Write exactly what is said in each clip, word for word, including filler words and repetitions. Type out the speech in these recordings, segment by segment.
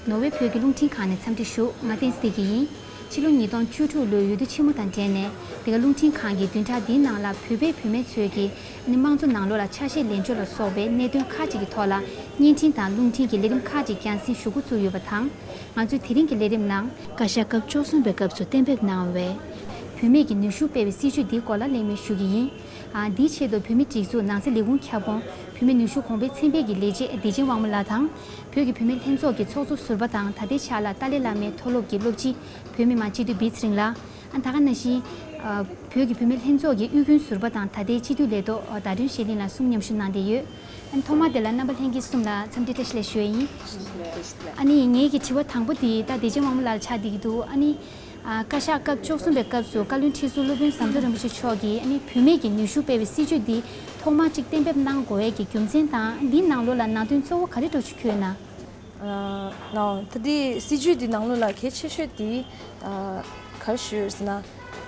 ནོར་ཝེ་བོད་ཀྱི་རླུང་འཕྲིན་ཁང་ནས་འཚམས་འདྲི་ཞུ། ང་བསྟན་འཛིན་བདེ་སྐྱིད་ཡིན། ཕྱི་ལོ་ཉིས་སྟོང་བཅུ་དྲུག་ལོའི་འོས་བསྡུ་ཆེན་མོ་དང་འབྲེལ་ནས་འདི་ག་རླུང་འཕྲིན་ཁང་གིས་བདུན་ཕྲག་འདིའི་ནང་ལ་བོད་པའི་བུད་མེད་ཚོས་ཀྱི་ཨ་ནི་དམངས་གཙོ་ནང་ལོགས་ལ་ཆ་ཤས་ལེན་ཕྱོགས་ལ་སོགས་པའི་གནད་དོན་ཁག་ཅིག་གི་ཐོག་ལ་བརྙན་འཕྲིན་དང་རླུང་འཕྲིན་གྱི་ལས་རིམ་ཁག་ཅིག་རྒྱང་སྲིང་ཞུ་འགོ་བཙུགས་ཡོད་པ་དང་། ང་ཚོས་དེ་རིང་གི་ལས་རིམ་ནང་། བཀའ་ཤག་སྐབས་བཅུ་གསུམ་པའི་སྐབས་སུ་གཏན་འབེབས་གནང་བའི་བུད་མེད་ཀྱི་ནུས་ཤུགས་སྤེལ་བའི་སྲིད་ཇུས་འདིའི་སྐོར་ལ་གླེང་མོལ་ཞུ་གི་ཡིན། ཨ། འདིའི་ཆེད་དུ་བུད་མེད་སྒྲིག་འཛུགས་ནང་སྲིད་ལས་ཁུངས་ཁྱབ་ཁོངས་བུད་མེད་ནུས་ཤུགས་གོང་འཕེལ་ཚན་པའི་གི་ལས་བྱེད་བདེ་ཆེན་དབང་མོ་ལགས་དང་། བོད་ཀྱི་བུད་མེད་ལྷན་ཚོགས་ཀྱི་ཚོགས་གཙོ་ཟུར་པ་དང་ད་ལྟའི་ཆར་ལ་ཏཱ་ལའི་བླ་མའི་མཐོ་སློབ་ཀྱི་སློབ་སྤྱི་བོད་མི་མང་སྤྱི་འཐུས་བིས་རིང་ལགས། ཨ། ད་ག་ནང་བཞིན། ཨ། བོད་ཀྱི་བུད་མེད་ལྷན་ཚོགས་ཀྱི་དབུས་རྒྱུན་ཟུར་པ་དང་ད་ལྟའི་སྤྱི་འཐུས་ལས་ཐོག་ཟླ་སྒྲོན་ཤེས་གླིང་ལགས་གསུང་མཉམ་ཞུགས་གནང་བསྡད་ཡོད། ཨ་ནི་ཐོག་མར་དེ་ལ་རྣམ་པ་ལྷན་རྒྱས་གསུམ་ལ་འཚམས་འདྲི་བཀྲ་ཤིས་བདེ་ལེགས་ཞུ་ཡ་ཡིན། ཨ་ནི་ངེད་ཀྱི་དྲི་བ་དང་པོ་དེ་ད་བདེ་ཆེན་དབང་མོ་ལགས་ལ་ཆགས་བསྡད་ཀྱི་འདུག་ཨ་ནི། ཨ། བཀའ་ཤག་སྐབས་བཅུ་གསུམ་པའི་སྐབས་སུ་བཀའ་བློན་ཁྲི་ཟུར་སློབ་དཔོན་ཟམ་གདོང་རིན་པོ་ཆེ་མཆོག་གིས་ཨ་ནི་བུད་མེད་ཀྱི་ནུས་ཤུགས་སྤེལ་བའི་སྲིད་ཇུས་འདི་ཐོག་མར་གཅིག་གཏན་འབེབས་གནང་དགོས་ཡས་ཀྱི་རྒྱུ་མཚན་དང་འདིའི་ནང་ལོགས་ལ་ནང་དོན་གཙོ་བོ་ག་རེ་འདྲ་ཞིག་འཁོད་ན། ཨ། ལགས། ད་འདི་སྲིད་ཇུས་འདི་ནང་ལོགས་ལ་གལ་ཆེ་ཤོས་འདི། ཨ། ག་རེ་ཞུ་ཡོད་ཟེར་ན།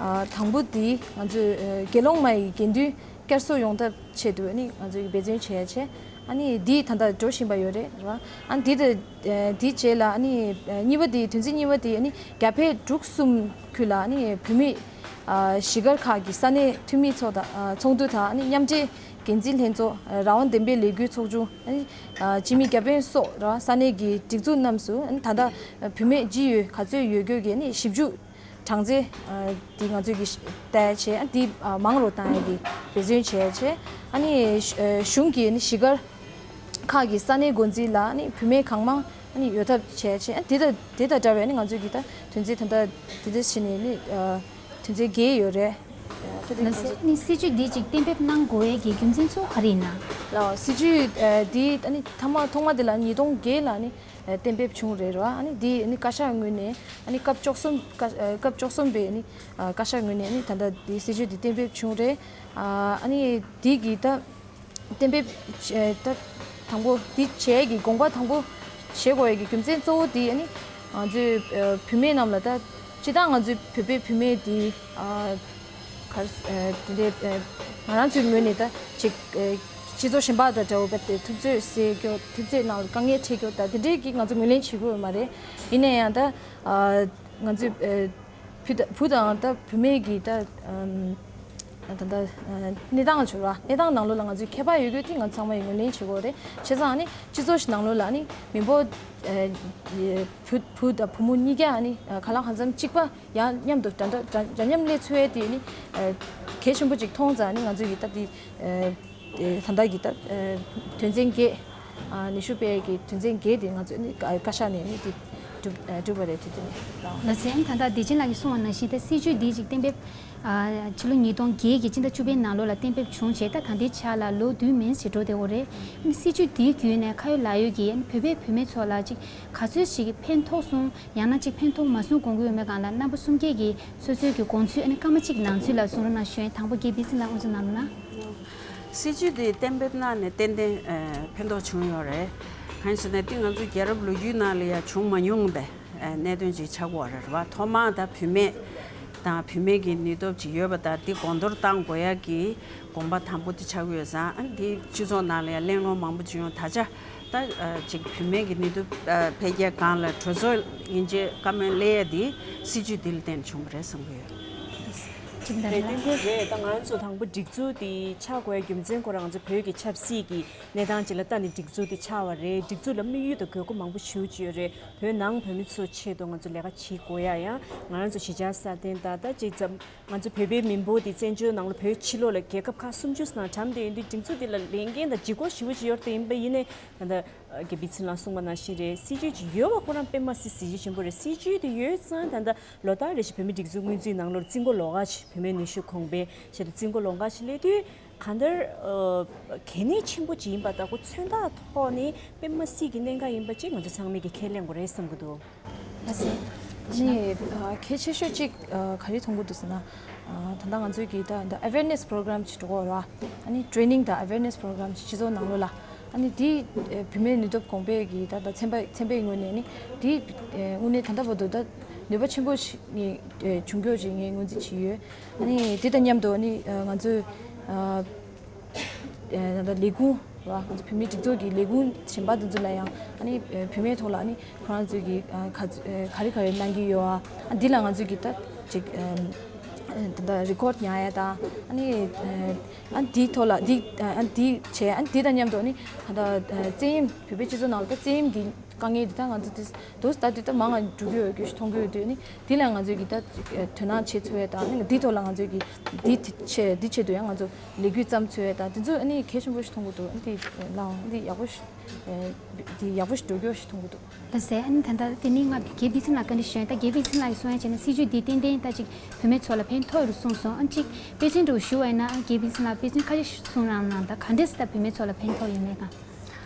ཨ། དང་པོ་འདི་ང་ཚོའི་ཨ་དགེ་སློང་མ་ཡི་དགེ་འདུན་བསྐྱར་གསོ་ཡོང་ཐབས་ཆེད་དུ་ཨ་ནི་ང་ཚོས་འབད་བརྩོན་བྱས་བྱས། ཨ་ནི་འདི་ད་ལྟ་འགྲོ་བཞིན་པ་ཡོད་རེད། རེད་བ། ཨ་ནི་འདི་དང་འདི་རྗེས་ལ་ཨ་ནི་གཉིས་པ་འདི། དོན་ཚན་གཉིས་པ་འདི་ཨ་ནི་རྒྱ་བལ་འབྲུག་གསུམ་ཁུལ་ལ་ཨ་ནི་བུད་མེད་གཞིས་སྒར་ཁག་གི་ས་གནས་འཐུས་མི་ཚོ་དང་ཚོགས་འདུ་དང་ཨ་ནི་མཉམ་འབྲེལ་འགན་འཛིན་ལྷན་ཚོགས། རང་དབང་བདེན་པའི་ལས་འགུལ་ཚོགས་ཆུང་། ཨ་ནི་འཆི་མེད་རྒྱ་དཔོན་སོགས་རེད་བ། ས་གནས་ཀྱི་སྒྲིག་འཛུགས་རྣམས་སུ་ཨ་ནི་ད་ལྟ་བུད་མེད་ཅི་ཡོད་ག་ཚོད་ཡོད་རྒྱུ་གི་ཨ་ནི་ཞིབ་འཇུག་གྲངས་ཚད། ཨ། འདི་ང་ཚོས་ཀྱིས་བལྟས་བྱས། ཨ། འདི། ཨ། མང་རུ་བཏང་ཡག་གི་འབད་བརྩོན་བྱས་བྱས། ཨ་ནི་གཞུང་གིས་ནི་གཞིས་སྒར་ཁག་གི་ས་གནས་འགོ་འཛིན་ལ་ནི་བུད་མེད་གང་མང་ཨ་ནི་ཡོད་ཐབས་བྱས་བྱས། ཨ། དེ་དང་དེ་དང་འདྲ་བའི་ནི་ང་ཚོས་ཀྱིས་ད་དོན་ཚན་ད་ལྟ་དེ་འདྲ་བྱས་ནས་ནི། ཨ། དོན་ཚན་བརྒྱད་ཡོད་རེད། ཨ། ད་དེ་ང་ཚོས། ནི་སྲིད་ཇུས་འདི་ཅིག་གཏན་འབེབས་གནང་དགོས་ཡག་གི་རྒྱུ་མཚན་གཙོ་བོ་ག་རེ་ཡིན་ན། ལགས། སྲིད་ཇུས། ཨ། འདི་ཨ་ནི་ཐ་མ་ཐོག་མ་དེ་ལ་ཉིས་སྟོང་བརྒྱད་ལ་ནི། ཨ། གཏན་འབེབས་བྱུང་རེད། རེད་བ། ཨ་ནི་འདི་ནི་བཀའ་ཤག་ངོས་ནས་ཨ་ནི་སྐབས་བཅུ་གསུམ། བཀའ། ཨ། སྐབས་བཅུ་གསུམ་པའི་ནི། ཨ། བཀའ་ཤག་ངོས་ནས་ནི་ད་ལྟ་འདི་སྲིད་ཇུས་འདི་གཏན་འབེབས་བྱུང་རེད། ཨ། ཨ་ནི་འདི་གི་ད་གཏན་འབེབས་བྱས། ད་དང་པོ་འདི་བྱས་ཀྱི་དགོངས་པ་དང་པོ་བཞེས་དགོས་ཡག་གི་རྒྱུ་མཚན་གཙོ་བོ་འདི་ཨ་ནི་ང་ཚོའི། ཨ། བུད་མེད་རྣམས་ལ། ད་སྤྱིར་བཏང་ང་ཚོའི་བོད་པའི་བུད་མེད་འདི། ཨ། ག་རེ། ཨ། དེ་འདྲའི། ཨ། ང་རང་ཚོའི་ངོས་ནས་ད་ཅིག་ཨ། སྤྱི་ཚོགས་གཞན་པ་དང་འདྲ་བོ་བས་ཏེ་ཐུབ་ཚོད་ཟད་རྒྱུ། ཐུབ་ཚོད་ནང་ལ་དཀའ་ངལ་འཕྲད་རྒྱུ་དང་དེ་འདྲའི་གི་ང་ཚོ་ངོས་ལེན་བྱེད་དགོས་ཡོད་མ་རེད། ཡིན་ན་ཡང་ད། ཨ། ང་ཚོའི། ཨ། བུ་དང་། བུ་དང་ད་བུད་མེད་ཀྱི་ད། ཨམ། ད་ད། ཨ། གནས་སྟངས་བྱུང་བ། གནས་སྟངས་ནང་ལོགས་ལ་ང་ཚོའི་ཁྱད་པར་ཡོད་རྒྱུ་དེ་ང་ཚང་མ་ཡིས་ངོས་ལེན་བྱེད་དགོས་རེད། བྱས་ཙང་ཨ་ནི་སྤྱི་ཚོགས་ཤིག་ནང་ལོགས་ལ་ཨ་ནི་མི་འབོར། ཨ། བུ། བུ་དང་བུ་མོ་གཉིས་ཀ་ཨ་ནི། ཨ། གང་ལ་གང་འཚམ་གཅིག་པ། ཡང་མཉམ་དུ་འདྲ་འདྲ་འདྲ་འདྲ་མཉམ་སླེབས་ཚུལ་དེ་ནི། ཨ། གལ་ཆེན་པོ་ཅིག་མཐོང་ཙང་ནི་ང་ཚོས་ཀྱི་ད་དེ། ཨ། ད་ལྟ་གི་ད། ཨ། དོན་ཚན་བརྒྱད། ཨ། ནུས་ཤུགས་སྤེལ་གྱི་དོན་ཚན་བརྒྱད་དེ་ང་ཚོས་ནི་བཀའ་ཤག་ནས་ནི་དེ་གྲུབ། ཨ། གྲུབ་པ་རེད། དེ་དེ་ནི་ལགས། ལགས་སོ། ད་ལྟ་བདེ་ཆེན་ལགས་ཀྱིས་གསུངས་པ་ནང་བཞིན་ད་སྲིད་ཇུས་འདི་ཅིག་གཏན་འབེབས། ཨ། ཕྱི་ལོ་ཉིས་སྟོང་བརྒྱད་ཀྱི་སྤྱི་ཟླ་བཅུ་པའི་ནང་ལོགས་ལ་གཏན་འབེབས་བྱུང་རྗེས་ད་ད་ལྟའི་ཆར་ལ་ལོ་བདུན་མན་ཞིག་འགྲོ་བསྡད་ཡོད་རེད། ཨ་ནི་སྲིད་ཇུས་འདིའི་བརྒྱུད་ནས་ཁ་ཡོད་ལག་ཡོད་ཀྱི་ཨ་ནི་བོད་པའི་བུད་མེད་ཚོ་ལ་ཅིག་ག་ཚོད་ཞིག་ཕན་ཐོགས་སོང་། ཡང་ན་ཅིག་ཕན་ཐོགས་མ་སོང་དགོངས་ཀྱི་ཡོད་མེད་སྒང་ལ་རྣམ་པ་གསུམ་ཀས་ཀྱིས་སོ་སོའི་གི་དགོངས་ཚུལ་ཨ་ནི་སྐར་མ་གཅིག་ནང་ཚུད་ལ་གསུང་རོགས་གནང་ཞུ་ཡིན། དང་པོ་རྒན་བིས་རིང་ལགས་དབུ་འཛུགས་གནང་རོགས་གནང་། སྲིད་ཇུས་དེ་གཏན་འབེབས་གནང་ནས་ཏན་ཏན་ཨ་ཕན་ཐོགས་བྱུང་ཡོད་རེད། གང་ཡིན་ཟེར་ན་དེ་ང་ཚོའི་རྒྱལ་རབས་ལོ་རྒྱུས་ནང་ལ་ཡང་བྱུང་མ་མྱོང་པའི་ཨ་གནད་དོན་ཅིག་ཆགས་ཀྱི་ཡོད་རེད་བ། ཐོག་མར་ད་བུད་མེད་དང་བུད་མེད་ཀྱི་ནུས་སྟོབས་ཅིག་ཡོད་པ་དང་དེ་གོང་མཐོར་གཏང་དགོས་ཡག་གི་དགོངས་པ་དང་པོ་དེ་ཆགས་ཀྱི་ཡོད་ཙང་། ཨ་ནི་དེ་སྤྱི་ཚོགས་ནང་ལ་ཡང་གླེང་སློང་མང་པོ་བྱུང་ཡོང་། ད་ཆ། ད་ཨ་ཅིག་བུད་མེད་ཀྱི་ནུས་སྟོབས་ཨ་འཕེལ་རྒྱས་སྒང་ལ་གྲོས་ཚོགས་ཡན་ཆད་བཀའ་མོལ་སླེབས་ཡ་དེ་སྲིད་ཇུས་འདི་ལ་བརྟེན་བྱུང་བ་རེད་བསམ་གྱི་ཡོད། ཅི་འདྲ་རེད། རེད། ཏན་ཏན་རེད། ད་ང་རང་ཚོ་དང་པོ་སྒྲིག་འཛུགས་འདི་ཆགས་དགོས་ཡ་རྒྱུ་མཚན་ཁོ་རང་ཚོ་བོད་ཀྱི་ཆབ་སྲིད་ཀྱི་གནས་སྟངས་ཅིག་ལ་ལྟ་ནས་སྒྲིག་འཛུགས་འདི་ཆགས་པ་རེད། སྒྲིག་འཛུགས་ལ་དམིགས་ཡུལ་དང་དགོས་མཁོ་མང་པོ་ཞེ་པོ་ཅིག་ཡོད་རེད། བོད་ནང་བོད་མི་ཚོའི་ཆེད་དུ་ང་ཚོ་ལས་ཀ་བྱེད་དགོས་ཡ། ཡང་ང་རང་ཚོ་གཞིས་ཆགས་སྲ་བརྟན་དང་ད་ཅིག་ཙམ། ང་ཚོ་བོད་པའི་མི་འབོར་དེ་བཙན་བྱོལ་ནང་ལ་བོད་ཕྱི་ལོགས་ལ་རྒྱལ་ཁབ་ཁག་སུམ་ཅུ་ནང་གྲམ་བསྡད་ཡོད་དུས་སྒྲིག་འཛུགས་འདི་ལ་ལས་འགན་དང་ལྗིད་ཁོག་ཞེ་པོ་ཅིག་ཡོད་རེད། དེ་ཡིན་པ་ཡིན་ནའི་ད་ལྟ་རྒན་བིས་རིང་ལགས་གསུངས་པ་ནང་བཞིན་རེད། སྲིད་ཇུས་ཅིག་ཡོད་པ་ཁོ་རང་དཔེ་མ་སྲིད་གཟི་བརྗིད་ཆེན་པོ་རེད། སྲིད་ཇུས་དེ་ཡོད་ཙང་ད་ལྟ་ལོ་ལྟར་རེ་བཞིན་བོད་མིའི་སྒྲིག་འཛུགས་སྔོན་རྩིས་ནང་ལོགས་རྩིས་འགོ་ལོགས་ཀ་ཞིག་བུད་མེད་ནུས་ཤུགས་གོང་འཕེལ་ཆེད་དུ་རྩིས་འགོ་ལོགས་ཀ་ཞིག་སླེབས་དུས་གང་ལྟར་ཨ་གལ་གནད་ཆེན་པོ་ཅིག་ཡིན་པ་དང་། ཁོ་མཚོན་རྟགས་ཐོག་ནས་དཔེ་མ་སྲིད་ཀྱི་གནད་འགག་ཡིན་པ་ཅིག་ང་ཚོ་ཚང་མས་ཀྱིས་ཁས་ལེན་དགོས་རེད་བསམ་གྱི་འདུག། ལགས་སོ། ཨ་ནི་ཨ་གལ་ཆེ་ཤོས་གཅིག་ཨ་ག་རེ་མཐོང་གི་འདུག་ཟེར་ན། ཨ་ད་ལྟ་ང་ཚོའི་གི་ད་ད་awareness program ཞིག་འགྲོ་གི་ཡོད་རེད་བ། ཨ་ནི་training དང་awareness program ཞིག་སྤྱི་ཚོགས་ནང་ལོགས་ལ། ཨ་ནི་དེ་ཨ་བུད་མེད་ནུས་སྟོབས་གོང་འཕེལ་གྱི་ད་ད་ཚན་པ་ཚན་པའི་ངོས་ནས་ནི་དེ་ཨ་དངོས་གནས་ད་ལྟ་བར་དུ་ད་ནུས་པ་ཆེན་པོ་ཞིག་ངས་ཨ་བྱུང་རྒྱུ་ཞིག་ངས་ངོས་འཛིན་བྱས་ཡོད། ཨ་ནི་དེ་དང་མཉམ་དུ་ཨ་ནི་ཨ་ང་ཚོའི་ཨ་ཨ་ད་ལས་ཁུངས་ ང་ཚོ་བུད་མེད་སྒྲིག་འཛུགས་ཀྱི་ལས་ཁུངས་གཞན་པ་དེ་ཚོ་ལ་ཡང་ཨ་ནི་བུད་མེད་ཐོག་ལ་ཨ་ནི་ཁོ་རང་ཚོས་ཀྱི་ག་ག་རེ་ག་རེ་གནང་གི་ཡོད་ཨ། འདི་ལ་ང་ཚོས་ཀྱི་ད་ཅིག་ད་ལྟ་རི་ཀོཌ་ཉར་ཡ་དང་ཨ་ནི་ཨ་འདིའི་ཐོག་ལ་འདི་ཨ་འདི་བྱས་ཨ་འདི་དང་མཉམ་དུ་ཨ་ནི་ད་ལྟ་བཙན་གཡེམ་བོད་པའི་སྤྱི་ཚོགས་ནང་ལ་ད་བཙན་གཡེམ་གྱི་དཀའ་ངལ་འདི་ད་ང་ཚོ་དེ་དུས་ད་དུས་ད་མང་ང་འགྲོ་གི་ཡོད་རྒྱུ་ཞིག་མཐོང་གི་ཡོད་དུས་ནི་འདི་ལ་ང་ཚོས་ཀྱི་ད་དོ་སྣང་བྱེད་ཚུལ་ཡ་དང་ནི་འདི་ཐོག་ལ་ང་ཚོས་ཀྱི་འདི་ཆེད་འདི་ཆེད་དུ་ཡང་ང་ཚོ་ལས་འགུལ་བརྩམས་ཚུལ་ཡ་དང་དེ་ཚོ་ནི་གལ་ཆེན་པོ་ཞིག་མཐོང་གི་འདུག་འདི་ལའང་འདི་ཡག་པོ་ཞིག་འདི་ཡག་པོ་ཞིག་འགྲོ་རྒྱུ་ཞིག་མཐོང་གི་འདུག་ལགས་སེ། ཨ་ནི་ད་ལྟ་དེ་ནི་ང་རྒན་པེ་ཚིན་ལགས་བཀའ་འདྲི་ཞུ་ཡ། ད་རྒན་པེ་ཚིན་ལགས་ཀྱིས་གསུང་ཡ་བྱས་ན་སྲིད་ཇུས་འདི་ཏན་ཏན་ད་ཅིག་བུད་མེད་ཚོ་ལ་ཕན་ཐོགས་རུ་གསུངས་སོང་། ཨ་ནི་ཅིག་དཔེ་མཚོན་འདྲ་བོ་ཞུ་བ་ཡིན་ན་ཨ་རྒན་པེ་ཚིན་ལགས་དཔེ་མཚོན་ཁ་ཤས་ཤིག་གསུང་རོགས་གནང་། ད་ག་འདྲས་སེ་ད་བུད་མེད་ཚོ་ལ་ཕན་ཐོགས་ཡོད་མེད་དང་།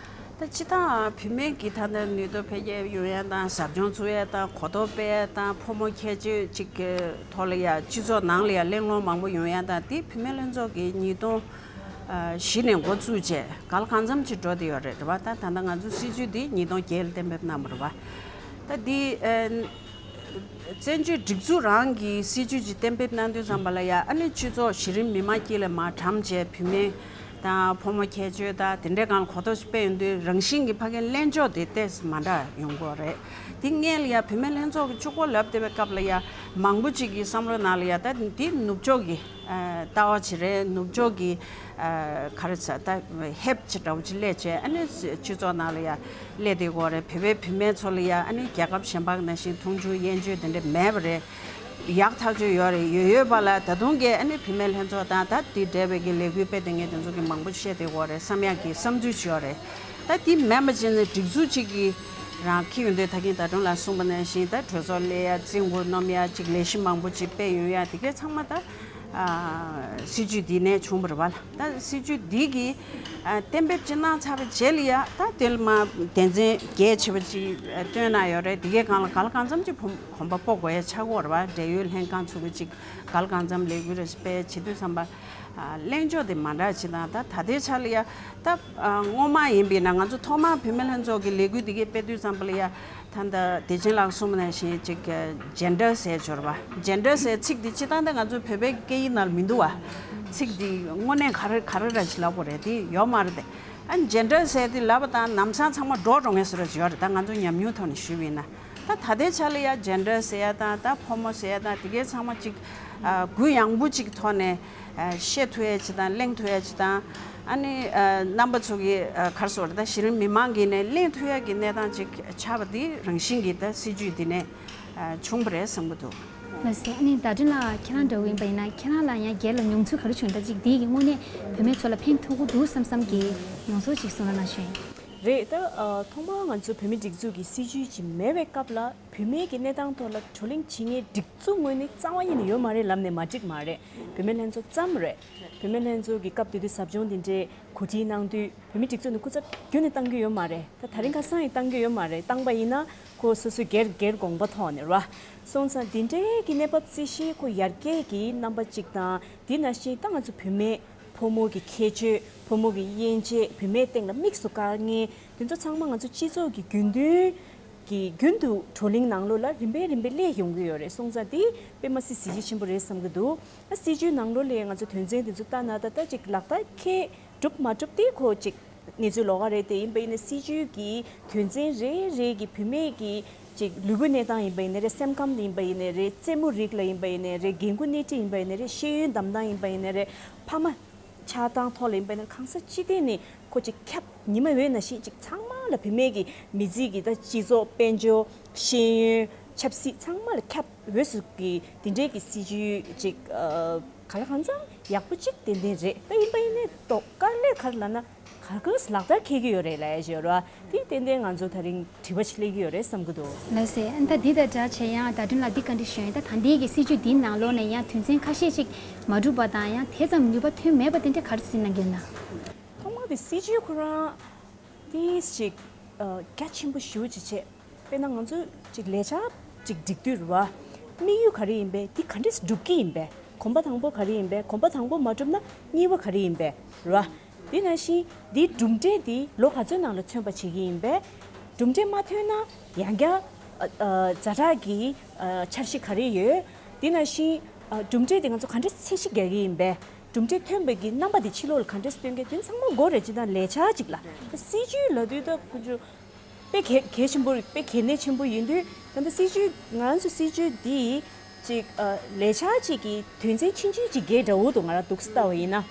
ད་སྤྱིར་བཏང་བུད་མེད་ཀྱི་ད་ལྟ་ནུས་སྟོབས་འཕེལ་རྒྱས་ཡོང་ཡ་དང་ཟབ་སྦྱོང་བཙུགས་ཡ་དང་གོ་རྟོགས་སྤེལ་ཡ་དང་ཕོ་མོ་ཁྱད་ཆོས་གཅིག་གི་ཐོག་ལ་ཡ་སྤྱི་ཚོགས་ནང་ལ་ཡ་གླེང་སློང་མང་པོ་ཡོང་ཡ་དང་དེ་བུད་མེད་ལྷན་ཚོགས་ཀྱིས་ཉིས་སྟོང་བཞི་ནས་འགོ་བཙུགས་རྗེས་གང་ལ་གང་འཚམ་ཅིག་འགྲོ་བསྡད་ཡོད་རེད། རེད་བ། ད་ད་ལྟ་ང་ཚོ་སྲིད་ཇུས་འདི་ཉིས་སྟོང་བརྒྱད་ལ་གཏན་འབེབས་གནང་བ་རེད་བ། ད་འདི་བཙན་བྱོལ་སྒྲིག་འཛུགས་རང་གི་སྲིད་ཇུས་ཅིག་གཏན་འབེབས་གནང་དུས་ཙམ་པ་ལ་ཡ་ཨ་ནི་སྤྱི་ཚོགས་གཞི་རིམ་མི་མང་དཀྱིལ་ལ་མར་གྲམ་བྱས་བུད་མེད་དང་ཕོ་མོ་ཁྱད་ཆོས་དང་དེ་འདྲའི་སྒང་ལ་གོ་རྟོགས་ཤིག་སྤེལ་ཡོང་དུས་རང་བཞིན་གྱི་ཕ་གིའི་གླེང་ཕྱོགས་དེ་ཏོག་ཙམ་མ་འདྲ་ཡོང་གི་ཡོད་རེད། དེ་སྔོན་ལ་ཡ་བུད་མེད་ལྷན་ཚོགས་ཀྱི་གཅིག་པོ་ལབ་བསྡད་པའི་སྐབས་ལ་ཡ་མང་པོ་ཅིག་གི་བསམ་བློ་ནང་ལ་ཡ་ད་འདི་ནུབ་ཕྱོགས་ཀྱི་ལྟ་བ་ཅིག་རེད། ནུབ་ཕྱོགས་ཀྱི་ག་རེ་ཟེར་ད་ཧེབ་ཅིག་འདྲ་བོ་ཅིག་སླེབས་བྱས་ཨ་ནི་སྤྱི་ཚོགས་ནང་ལ་ཡ་སླེབས་བསྡད་ཀྱི་ཡོད་རེད། བོད་པའི་བུད་མེད་ཚོ་ལ་ཡ་ཨ་ནི་རྒྱལ་ཁབ་གཞན་པ་ནང་བཞིན་མཐོང་ཆུང་དབྱེ་འབྱེད་དེ་འདྲ་མེད་པ་རེད། ཡག་ཐག་ཆོད་ཡོད་རེད། ཡོད་ཡོད་པ་ལ་ད་དུང་གི་ཨ་ནི་བུད་མེད་ལྷན་ཚོགས་དང་ད་དེ་འབྲེལ་བའི་གི་ལས་འགུལ་སྤེལ་བསྡད་མཁན་དེ་ཚོ་གི་མང་པོ་བཤད་བསྡད་ཡོད་རེད་བསམ་ཡག་གི་བསམ་ཚུལ་ཅིག་ཡོད་རེད། ད་དེ་མེད་པ་བྱས་ནས་སྒྲིག་འཛུགས་གཅིག་གི་རང་འཁྱེར་ཡོང་དུས་ད་གིན་ད་དྲུང་ལ་གསུངས་པ་ནང་བཞིན་ད་གྲོས་ཚོགས་སླེབས་ཡ་རྩིས་འགོ་རྣམ་ཡ་གཅིག་ལས་གཞི་མང་པོ་གཅིག་སྤེལ་ཡོང་ཡ་དེ་གས་ཚང་མ་ད་སྲིད་ཇུས་འདི་ནས་བྱུང་བ་རེད་བ། ད་སྲིད་ཇུས་འདི་གི་གཏན་འབེབས་ཅིག་གནང་ཚར་བའི་རྗེས་ལ་ཡ་ད་དེ་ལ་མ་དོན་ཚན་གལ་ཆེ་བ་ཅིག་བཏོན་གནང་ཡོད་རེད། དེ་གས་སྒང་ལ་གང་ལ་གང་འཚམ་ཅིག་གོམ་པ་སྤོ་དགོས་ཡ་ཆགས་ཀྱི་ཡོད་རེད་བ། འབྲེལ་ཡོད་ལྷན་ཁང་ཚོ་གི་ཅིག་གང་ལ་གང་འཚམ་ལས་འགུལ་རེ་སྤེལ་བྱེད་དུས་ཙམ་པ། ཨ། གླེང་ཕྱོགས་དེ་མ་འདྲ་ཅིག་དང་ད་ད་ལྟའི་ཆ་ལ་ཡ་ད་ཨ། སྔོན་མ་ཡིན་པས་ན་ང་ཚོ་ཐོག་མར་བུད་མེད་ལྷན་ཚོགས་ཀྱི་ལས་འགུལ་འདི་གས་སྤེལ་དུས་ཙམ་པ་ལ་ཡ་ད་ལྟ་བདེ་ཆེན་ལགས་གསུངས་པ་ནང་བཞིན་ཅིག་ཇེན་ཌར་ཟེར་ཡོད་རེད་བ། ཇེན་ཌར་ཟེར་ཚིག་འདི་སྤྱིར་བཏང་ད་ང་ཚོའི་བོད་པའི་སྐད་ཡིག་ནང་ལ་མི་འདུག་བ། ཚིག་འདི་དངོས་གནས་ག་རེ་ག་རེ་ར་ཅིག་ལབ་དགོས་རེད། དེ་ཡོད་མ་རེད་དེ། ཨ་ཇེན་ཌར་ཟེར་དེ་ལབ་པ་དང་ལམ་སང་ཚང་མ་འགྲོ་འགྲོ་མཁན་བཟོ་འདྲ་ཅིག་ཡོད་རེད། ད་ང་ཚོ་ཉམས་མྱོང་ཐོག་ནས་ཞུས་པ་ཡིན་ན། ད་ད་ལྟའི་ཆ་ལ་ཡ་ཇེན་ཌར་ཟེར་ཡ་དང་ད་ཕོ་མོ་ཟེར་ཡ་དང་དེ་གས་ཚང་མ་ཅིག་ཨ། གུ་ཡངས་པོ་ཅིག་ཐོག་ནས་ཨ། བཤད་ཐུབ་ཡ་ཅིག་དང་གླེང་ཐུབ་ཡ་ཅིག་དང་། ཨ་ནི་ཨ། རྣམ་པ་ཚོ་གི་ཨ། ག་རེ་ཟེར་དགོས་རེད། ད་གཞི་རིམ་མི་མང་གིས་ནས་གླེང་ཐུབ་ཡ་གི་གནས་སྟངས་ཅིག་ཆགས་པ་འདི་རང་བཞིན་གྱིས་ད་སྲིད་ཇུས་འདི་ནས་ཨ། བྱུང་བ་རེད་བསམ་གྱི་འདུག་ལགས་སེ། ཨ་ནི་ཟླ་སྒྲོན་ལགས་ཁྱེད་རང་འདྲ་བོ་ཡིན་པ་ཡིན་ན་ཁྱེད་རང་ལ་ཡང་སྒེར་ལ་མྱོང་ཚོར་ག་རེ་བྱུང་། ད་ཅིག་འདི་གི་དངོས་གནས་བུད་མེད་ཚོ་ལ་ཕན་ཐོགས་ཀྱི་འདུག་བསམ་བསམ་གྱི་མྱོང་ཚོར་ཅིག་གསུང་རོགས་གནང་ཞུ་ཡིན། རེད། ད་ཨ། ཐོག་མར་ང་ཚོ་བུད་མེད་སྒྲིག་འཛུགས་ཀྱི་སྲིད་ཇུས་ཅིག་མེད་པའི་སྐབས་ལ་བུད་མེད་ཀྱི་གནས་སྟངས་ཐོག་ལ་བགྲོ་གླེང་བྱེད་མཁན་སྒྲིག་འཛུགས་ངོས་ནས་རྩ་བ་ཉིད་ནས་ཡོད་མ་རེད་ལབ་ནས་མ་འགྲིག་མ་རེད། བུད་མེད་ལྷན་ཚོགས་ཙམ་རེད། བུད་མེད་ལྷན་ཚོགས་ཀྱི་སྐབས་དེ་དུས་ཟབ་སྦྱོང་དེ་འདྲའི་གོ་སྒྲིག་གནང་དུས་བུད་མེད་སྒྲིག་འཛུགས་ནས་སྐུ་ཚབ་ཁྱོན་ནས་བཏང་གི་ཡོད་མ་རེད། ད་ད་རིང་ཁ་སང་ཡང་བཏང་གི་ཡོད་མ་རེད། བཏང་པ་ཡིན་ན་ཁོ་སོ་སོའི་སྒེར་སྒེར་དགོངས་པ་ཐོག་ནས་རེད་བ། སོང་ཙང་དེ་འདྲའི་གི་གནས་བབ་རྩིས་གཞི་ཁོ་ཡར་རྒྱས་ཀྱི་རྣམ་པ་གཅིག་དང་། དེ་ནང་བཞིན་ད་ང་ཚོ་བུད་མེད་ཕོ་མོ་གི་ཁྱད་ཆོས། ཕོ་མོ་གི་དབྱེ་འབྱེད། བུད་མེད་སྟེང་ལ་དམིགས་སུ་བཀར་མཁན་དེ་ཚོ་ཚང་མ་ང་ཚོ་སྤྱི་ཚོགས་ཀྱི་རྒྱུན་མཐུད་ཀྱི་རྒྱུན་དུ་བགྲོ་གླེང་ནང་ལོགས་ལ་རིམ་པས་རིམ་པས་སླེབས་ཡོང་གི་ཡོད་རེད། སོང་ཙང་དེ་དཔེ་མ་སྲིད་གཟི་བརྗིད་ཆེན་པོ་རེད་བསམ་གྱི་འདུག་ཨ། སྲིད་ཇུས་ནང་ལོགས་ལ་ང་ཚོ་དོན་ཚན་དེ་ཚོ་ལྟ་ན་ད་ལྟ་ཅིག་ལག་བསྟར་འཁེལ་གྲུབ་མ་གྲུབ་དེ་ཁོ་ཅིག་གནས་ཚུལ་ལོགས་ཀ་རེད། དེ་ཡིན་པ་ཡིན་ན་སྲིད་ཇུས་ཀྱི་དོན་ཚན་རེ་རེ་གི་བུད་མེད་ཀྱི་ཅིག་ལུས་པོའི་གནས་སྟངས་ཡིན་པ་ཡིན་ན་རེད། སེམས་ཁམས་ཡིན་པ་ཡིན་ན་རེད། རྩེད་མོ་རིགས་ལ་ཡིན་པ་ཡིན་ན་རེད། འགན་ཁུར་སྣེ་ཁྲིད་ཡིན་པ་ཡིན་ན་རེད། ཤེས་ཡོན་འདེམས་སྟངས་ཡིན་པ་ཡིན་ན་རེད། ཕ་མ་ཆགས་སྟངས་ཐོག་ལ་ཡིན་པ་ཡིན་ན་གང་ས་ཅི་ཐད་ནས་ཁོ་ཅིག་ཁྱབ། ཉི་མ་འོད་ནང་བཞིན་ཅིག་ཚང་མ་ལ་བུད་མེད་ཀྱི་མི་ཚེ་གི་ད་སྤྱི་ཚོགས་དཔལ་འབྱོར་ཤེས་ཡོན་ཆབ་སྲིད་ཚང་མ་ལ་ཁྱབ་འོས་སུ་གི་དེ་འདྲའི་གི་སྲིད་ཇུས་ཅིག་ཨ། གང་ལ་གང་འཚམ་ཡག་པོ་ཅིག་ཏན་ཏན་རེད། ད་ཡིན་པ་ཡིན་ནའི་ཏོག་དཀའ་ལས་ག་རེ་ལབ་ན་ག་གས་ལག་བསྟར་འཁེལ་གི་ཡོད་རེད་ལབ་ཡ་ཅིག་ཡོད་རེད་བ། དེ་ཏན་ཏན་ང་ཚོ་ད་རིང་དྲི་བ་ཅིག་སླེབས་ཀྱི་ཡོད་རེད་བསམ་གྱི་འདུག་ལགས་སེ། ཨ་ནི་ད་འདི་དང་སྦྲགས་བྱས་ཡང་ཟླ་སྒྲོན་ལགས་འདི་བཀའ་འདྲི་ཞུ་ཡིན། ད་ད་ལྟའི་གི་སྲིད་ཇུས་འདིའི་ནང་ལོགས་ནས་ཡང་དོན་ཚན་ཁ་ཤས་ཅིག་མ་འགྲུབ་པ་དང་ཡང་དེ་ཙམ་ནུས་པ་ཐོན་མེད་པ་དེ་འདྲ་ག་རེ་གསུངས་གནང་གི་ཡོད་ན། ཐོག་མར་དེ་སྲིད་ཇུས་ཁོ་རང་དེ་ཅིག་ཨ། རྒྱ་ཆེན་པོ་ཞེ་པོ་ཅིག་བྱས། དཔེར་ན་ང་ཚོས་ཅིག་ལས་འཆར་ཅིག་སྒྲིག་དུས་རེད་བ། དམིགས་ཡུལ་ག་རེ་ཡིན་པས། འདི་ག་འདྲས་སྒྲུབ་ཀྱི་ཡིན་པས། གོམ་པ་དང་པོ་ག་རེ་ཡིན་པས། གོམ་པ་དང་པོ་མ་གྲུབ་ན་གཉིས་པ་ག་རེ་ཡིན་པས་རེད་བ། དེ་ནང་བཞིན་འདིའི་གྲུབ་འབྲས་འདི་ལོ་ག་ཚོད་ནང་ལ་མཚོན་པ་བྱེད་ཀྱི་ཡིན་པས། གྲུབ་འབྲས་མ་ཐོན་ན་ཡང་བསྐྱར་ཨ། ཨ། ཛ་དྲག་གི་ཨ། འཆར་གཞི་ག་རེ་ཡོད། དེ་ནང་བཞིན་ཨ། གྲུབ་འབྲས་འདི་ང་ཚོ་ག་འདྲས་ཚད་གཞི་རྒྱག་གི་ཡིན་པས། གྲུབ་འབྲས་ཐོན་པའི་གི་རྣམ་པ་དེ་ཕྱི་ལོགས་ལ་ག་འདྲས་སྟོན་གི་དེ་ཚང་མ་དགོས་རེད། ཅི་ལྟར་ལས་འཆར་ཅིག་ལ་སྲིད་ཇུས་ལབ་དུས་ད་ཁོ་ཚོ་དཔེ་གལ་གལ་ཆེན་པོ་རེད། དཔེ་གལ་གནད་ཆེན་པོ་ཡིན་དུས་ད་ལྟ་སྲིད་ཇུས་ང་རང་ཚོ་སྲིད་ཇུས་འདི་ཅིག་ཨ་ལས་འཆར་ཅིག་གི་དོན་ཚན་ཆུང་ཆུང་ཅིག་གི་འདྲ་བོ་འདུག་ང་རང་འདུག་སེ་ལྟ་བ་ཡིན་ན།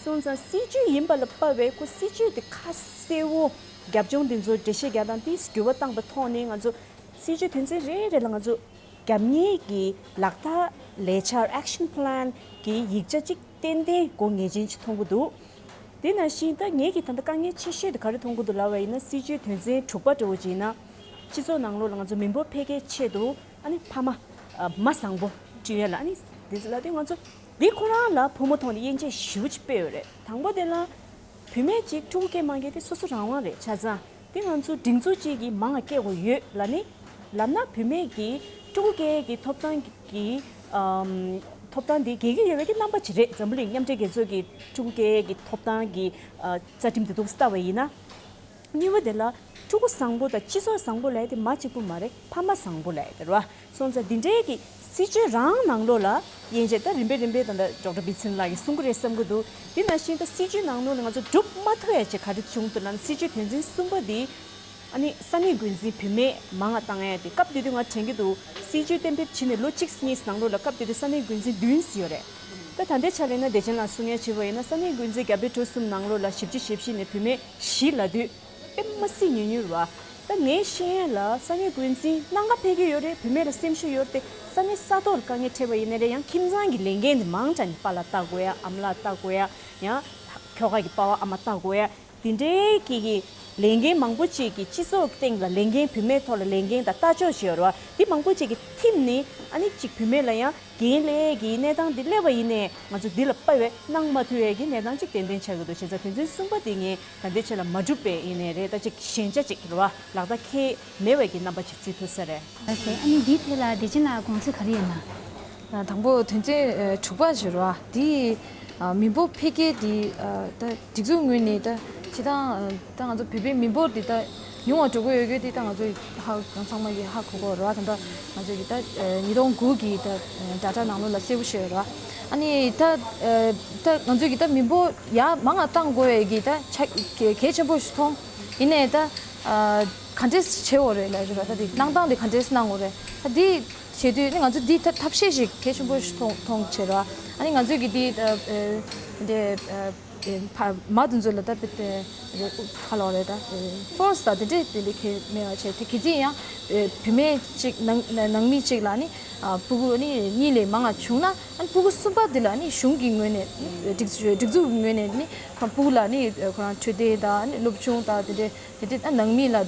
སོང་ཙང་སྲིད་ཇུས་ཡིན་པ་ལ་དཔག་པའི་ཁོ་སྲིད་ཇུས་དེ་ཁ་གསལ་བོ་རྒྱབ་ལྗོངས་འདི་ཚོ་འགྲེལ་བཤད་རྒྱག་སྟངས་དེ་འགྱུར་བ་བཏང་པའི་ཐོག་ནས་ང་ཚོ་སྲིད་ཇུས་དོན་ཚན་རེ་རེ་ལ་ང་ཚོ་རྒྱབ་གཉེར་གྱི་ལག་བསྟར་ལས་འཆར་action plan གྱི་ཡིག་ཆ་གཅིག་ཏན་ཏན་དགོས་ངེས་ཅན་ཅིག་མཐོང་གི་འདུག་དེ་ནང་བཞིན་ད་ངེད་ཀྱི་ད་ལྟ་དཀའ་ངལ་ཆེ་ཤོས་དེ་ག་རེ་མཐོང་གི་འདུག་ལབ་པ་ཡིན་ན། སྲིད་ཇུས་དོན་ཚན་དྲུག་པ་འདྲ་བོ་ཅིག་ཡིན་ན། སྤྱི་ཚོགས་ནང་ལོགས་ལ་ང་ཚོ་མི་འབོར་འཕེལ་རྒྱས་ཆེད་དུ་ཨ་ནི་ཕ་མ་ཨ་མ་བཟང་པོ་བསྐྲུན་ཡ་ལ་ཨ་ནི་དེ་ཚོ་ལ་དེ་ང་ཚོ་འདི་ཁོ་རང་ལ་ཕོ་མོ་ཐོག་ནས་དབྱེ་འབྱེད་ཞེ་པོ་ཅིག་སྤེལ་ཡོད་རེད། དང་པོ་དེ་ལ་བུད་མེད་ཅིག་ཕྲུ་གུ་སྐྱེ་མ་སྐྱེ་དེ་སོ་སོ་རང་དབང་རེད་ཆ་ཚང་། དེ་ང་ཚོ་སྒྲིག་འཛུགས་གཅིག་གིས་མང་ང་སྐྱེ་དགོས་ཡོད་ལབ་ནི། ལབ་ན་བུད་མེད་ཀྱི་ཕྲུ་གུ་སྐྱེ་ཡས་ཀྱི་ཐོབ་ཐང་གི་ཨམ་ཐོབ་ཐང་དེ་རྒྱལ་ཁབ་ཡོད་པའི་གི་རྣམ་པ་ཅིག་རེད། འཛམ་བུ་གླིང་མཉམ་འབྲེལ་རྒྱལ་ཚོགས་ཀྱི་ཕྲུ་གུ་སྐྱེ་ཡས་ཀྱི་ཐོབ་ཐང་གི་ཨ་རྩ་ཁྲིམས་དེ་འདུག་སེ་ལྟ་བ་ཡིན་ན། གཉིས་པ་དེ་ལ་ཕྲུ་གུ་བཟང་པོ་དང་སྤྱི་ཚོགས་བཟང་པོ་ལབ་ཡས་དེ་མ་གཅིག་པུ་མ་རེད། ཕ་མ་བཟང་པོ་ལབ་ཡས་དེ་རེད་བ། སོང་ཙང་འདི་འདྲའི་གི་སྲིད་ཇུས་རང་ནང་ལོགས་ལ་དབྱེ་འབྱེད་ད་རིམ་པས་རིམ་པས་ད་ལྟ་ཌོག་ཊར་བི་ཚིན་ལགས་ཀྱིས་གསུང་གི་རེད་བསམ་གི་འདུག་དེ་ནང་བཞིན་ད་སྲིད་ཇུས་ནང་ལོགས་ལ་ང་ཚོ་སྒྲུབ་མ་ཐུབ་ཡ་ཅིག་ག་རེ་བྱུང་འདུག་ལབ་ན། སྲིད་ཇུས་དོན་ཚན་གསུམ་པ་འདི་ཨ་ནི་ས་གནས་འགོ་འཛིན་བུད་མེད་མང་ང་བཏང་ཡ་དེ་སྐབས་དེ་དུས་ང་དྲན་གི་འདུག་སྲིད་ཇུས་གཏན་འབེབས་བྱས་ནས་ལོ་གཅིག་གཉིས་ནང་ལོགས་ལ་སྐབས་དེ་དུས་ས་གནས་འགོ་འཛིན་བདུན་ཙམ་ཡོད་རེད། ད་ད་ལྟའི་ཆ་ལ་ཡིན་ན་བདེ་ཆེན་ལགས་གསུང་ཡ་བྱས་པ་ཡིན་ན་ས་གནས་འགོ་འཛིན་བརྒྱ་དཔེ་གྲུ་གསུམ་ནང་ལོགས་ལ་བཞི་བཅུ་ཞེ་བཞི་ནས་བུད་མེད་བཞི་ལབ་དུས། དཔེ་མ་སྲིད་ཉུང་ཉུང་རེད་བ། ད་ངས་ཤེས་ཡ་ལ་ས་གནས་འགོ་འཛིན་སྣ་ཁ་འཕེལ་གྱི་ཡོད་རེད། བུད་མེད་ལ་སེམས་ཤུགས་ཡོད་རེད་དེ། ས་གནས་ས་ཐོག་ལ་དཀའ་ངལ་འཕྲད་པ་ཡིན་ན་རེད། ཡང་ཁྱིམ་ཚང་གི་ལས་འགན་དེ་མང་དྲགས་ནས་པཱ་ལགས་ལྟ་དགོས་ཡ། ཨ་མ་ལགས་ལྟ་དགོས་ཡ། ཡང་ཁྱོ་ག་གི་པ་ཕ་ཨ་མ་ལྟ་དགོས་ཡ། དེ་འདྲའི་གི་གི་ལས་འགན་མང་པོ་ཅིག་གི་སྤྱི་ཚོགས་སྟེང་ལ་ལས་འགན་བུད་མེད་ཐོག་ལ་ལས་འགན་དང་ལྟ་ཕྱོགས་ཤིག་ཡོད་རེད་བ། དེ་མང་པོ་ཅིག་གི་ཐིམ་ནས་ཨ་ནི་གཅིག་བུད་མེད་ལ་ཡང་རྒན་ལས་ཀྱི་གནས་སྟངས་འདི་སླེབས་པ་ཡིན་ནའི་ང་ཚོ་འདི་ལ་དཔའ་བའི་གནང་མ་ཐུབ་ཡས་ཀྱི་གནས་སྟངས་ཅིག་ཏན་ཏན་ཆགས་ཀྱི་འདུག་བྱས་ཙང་དོན་ཚན་གསུམ་པ་དེ་ངས་ད་ལྟའི་ཆ་ལ་མ་གྲུབ་པའི་ཡིན་ནའི་རེད། ད་ཅིག་ཞན་ཆ་ཅིག་རེད་བ། ལག་བསྟར་འཁེལ་མེད་པའི་གི་རྣམ་པ་ཅིག་བརྩི་ཐུབ་ས་རེད། ལགས་སོ། ཨ་ནི་འདིའི་ཐད་ལ་བདེ་ཆེན་ལགས་དགོངས་ཚུལ་ག་རེ་ཡོད་ན། ཨ་དང་པོ་དོན་ཚན་ཨ་དྲུག་པ་ཞུ་རོགས། འདི་ཨ་མི་འབོར་འཕེལ་རྒྱས་འདི་ཨ་ད་སྒྲིག་འཛུགས་ངོས་ནས་ད་སྤྱིར་བཏང་ཨ་ད་ང་ཚོ་བོད་པའི་མི་འབོར་འདི་ད་ཉུང་བ་འགྲོ་གི་ཡོད་རྒྱུ་འདི་ད་ང་ཚོ་ཧ་ཚང་མ་གིས་ཧ་གོ་གི་ཡོད་རེད་བ། ད་ད་ང་ཚོ་གི་ད་ཨ་ཉིས་སྟོང་དགུ་གི་ད་ཨ་ཌེ་ཊ་ནང་ལོགས་ལ་གསལ་པོ་ཞིག་ཡོད་རེད་བ། ཨ་ནི་ད་ཨ་ད་ང་ཚོ་གི་ད་མི་འབོར་ཡར་མང་ང་གཏང་དགོས་པའི་གི་ད་ཆ་གལ་གལ་ཆེན་པོ་ཞིག་མཐོང་། ཡིན་ནའི་ད་ཨ་ག་འདྲས་བྱེད་དགོས་རེད་ལབ་རེད་བ། ད་དེ་གནང་སྟངས་དེ་ག་འདྲས་གནང་དགོས་རེད། ད་དེ་བྱེད་དུས་ནི་ང་ཚོ་འདི་ཐབས་ཐབས་ཤེས་ཤིག་གལ་ཆེན་པོ་ཞིག་མཐོང་མཐོང་བྱེད་རོགས། ཨ་ནི་ང་ཚོས་ཀྱི་འདི་ཨ་ཨ་འདི་ཨ་ཨ་ཕ་མ་དེ་ཚོ་ལ་ད་དཔེ་དེ་ག་ལབ་རེད། ད་ཨ་ཕོར་སི་ད་དེ་འདྲས་དེ་འདྲས་གལ་མེད་པ་བྱས། དེ་གལ་སྲིད་ཡང་ཨ་བུད་མེད་གཅིག་ནང་ནང་མི་གཅིག་ལ་ནི་ཨ་སྤུ་གུ་ནི་གཉིས་ལས་མང་ང་བྱུང་ན། ཨ་ནི་སྤུ་གུ་གསུམ་པ་དེ་ལ་ནི་གཞུང་གི་ངོས་ནས་ནི་སྒྲིག་སྒྲིག་འཛུགས་ཀྱི་ངོས་ནས་ནི་ཁོ་སྤུ་གུ་ལ་ནི་ཁོ་རང་འཕྲོད་བསྟེན་དང་ནི་སློབ་སྦྱོང་དང་དེ་འདྲས། དེ་འདྲའི་ད་ནང་མི་ལ་ཨ་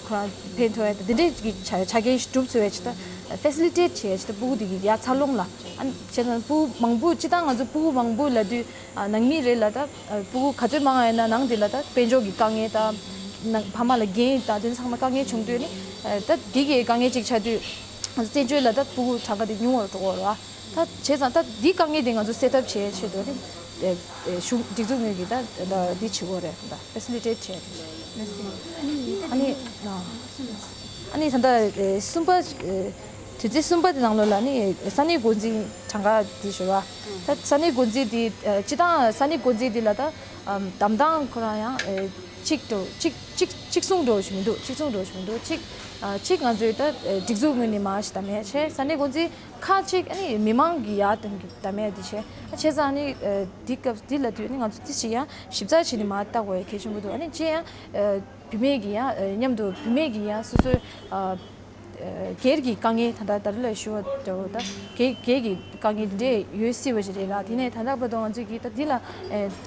ཁོ་རང་ཕན་ཐོགས་ཡ་དེ་འདྲའི་གི་ཆ་ཆ་རྐྱེན་ཞིག་གྲུབ་ཚུལ་བའི་ཆེད་དུ་ཕེ་སི་ལི་ཊེ་ཊི་བྱེད་ཡ་ཆེད་དུ་སྤུ་གུ་དེ་གི་ཡ་འཚར་ལོངས་ལ། ཨ་བྱས་ཙང་སྤུ་གུ་མང་པོ་སྤྱིར་བཏང་ང་ཚོ་སྤུ་གུ་མང་པོ་ལབ་དུས་ཨ་ནང་མི་རེད་ལ། ད་ཨ་སྤུ་གུ་ག་ཚོད་མང་ཡོད་ན་ནང་དེ་ལ་ད་དཔལ་འབྱོར་གྱི་དཀའ་ངལ་དང་ནང་ཕ་མ་ལ་འགན་དང་དེ་ཚང་མ་དཀའ་ངལ་བྱུང་དུས་ནི་ཨ་ད་དེ་གི་དཀའ་ངལ་ཅིག་ཆགས་དུས་ང་ཚོ་བཙན་བྱོལ་ལ་ད་སྤུ་གུ་གྲངས་ཀ་དེ་ཉུང་བར་འགྲོ་གི་རེད་བ། ད་བྱས་ཙང་ད་འདི་དཀའ་ངལ་དེ་ང་ཚོ་སེལ་ཐབས་བྱེད་ཆེད་དུ་ནི་ཨེ་ཨེ་གཞུང་སྒྲིག་འཛུགས་ངོས་ཀྱིས་ད་ད་འདི་བྱེད་དགོས་རེད། ད་ཕེ་སི་ལི་ཊེ་ཊི་བྱེད་རེད། ཨ་ནི་ཨ་ནི་ད་ལྟ་ཨེ་གསུམ་པ་ཨེ་དུས་ཚོད་གསུམ་པ་དེ་ནང་ལོགས་ལ་ནི་ས་གནས་འགོ་འཛིན་གྲངས་ཀ་དེ་ཞུ་བ། ད་ས་གནས་འགོ་འཛིན་དེ་ཨེ་སྤྱིར་བཏང་ས་གནས་འགོ་འཛིན་དེ་ལ་ད་ཨམ་བདམས་སྟངས་ཁོ་རང་ཡང་ཨེ་གཅིག་ཏུ་གཅིག་གཅིག་གཅིག་མཚུངས་འགྲོ་བཞིན་མི་འདུག་གཅིག་མཚུངས་འགྲོ་བཞིན་མི་འདུག་གཅིག་ཨ་གཅིག་ང་ཚོའི་ད་ཨེ་སྒྲིག་འཛུགས་ངོས་ནས་མར་ཞིག་བདམས་ཡ་བྱས། ས་གནས་འགོ་འཛིན་ཁག་ཅིག་ཨ་ནི་མི་མང་གི་ཡར་དང་གི་བདམས་ཡ་དེ་བྱས། ཨ་བྱས་ཙང་ཨ་ནི་ཨ་འདི་སྐབས་འདི་ལ་དུས་ཨ་ནི་ང་ཚོ་ཏོག་ཙམ་ཡང་ཞིབ་ཚགས་བྱས་ནས་མར་ལྟ་དགོས་ཡ་གལ་ཆེན་པོ་འདུག་ཨ་ནི་བྱས་ཡང་ཨ་བུད་མེད་ཀྱི་ཡང་ཨ་མཉམ་དུ་བུད་མེད་ཀྱི་ཡང་སོ་སོའི་ཨ་ཨ་སྒེར་གྱི་དཀའ་ངལ་ད་ལྟ་ད་རེས་ལ་ཞུ་བ་འདྲ་བོ་ད་སྒེར་སྒེར་གྱི་དཀའ་ངལ་འདི་འདྲས་ཡོད་སྲིད་པ་ཞིག་རེད་ལ། དེ་ནས་ད་ལྟ་བར་དུ་ང་ཚོས་ཀྱིས་ད་འདི་ལ་ཨ་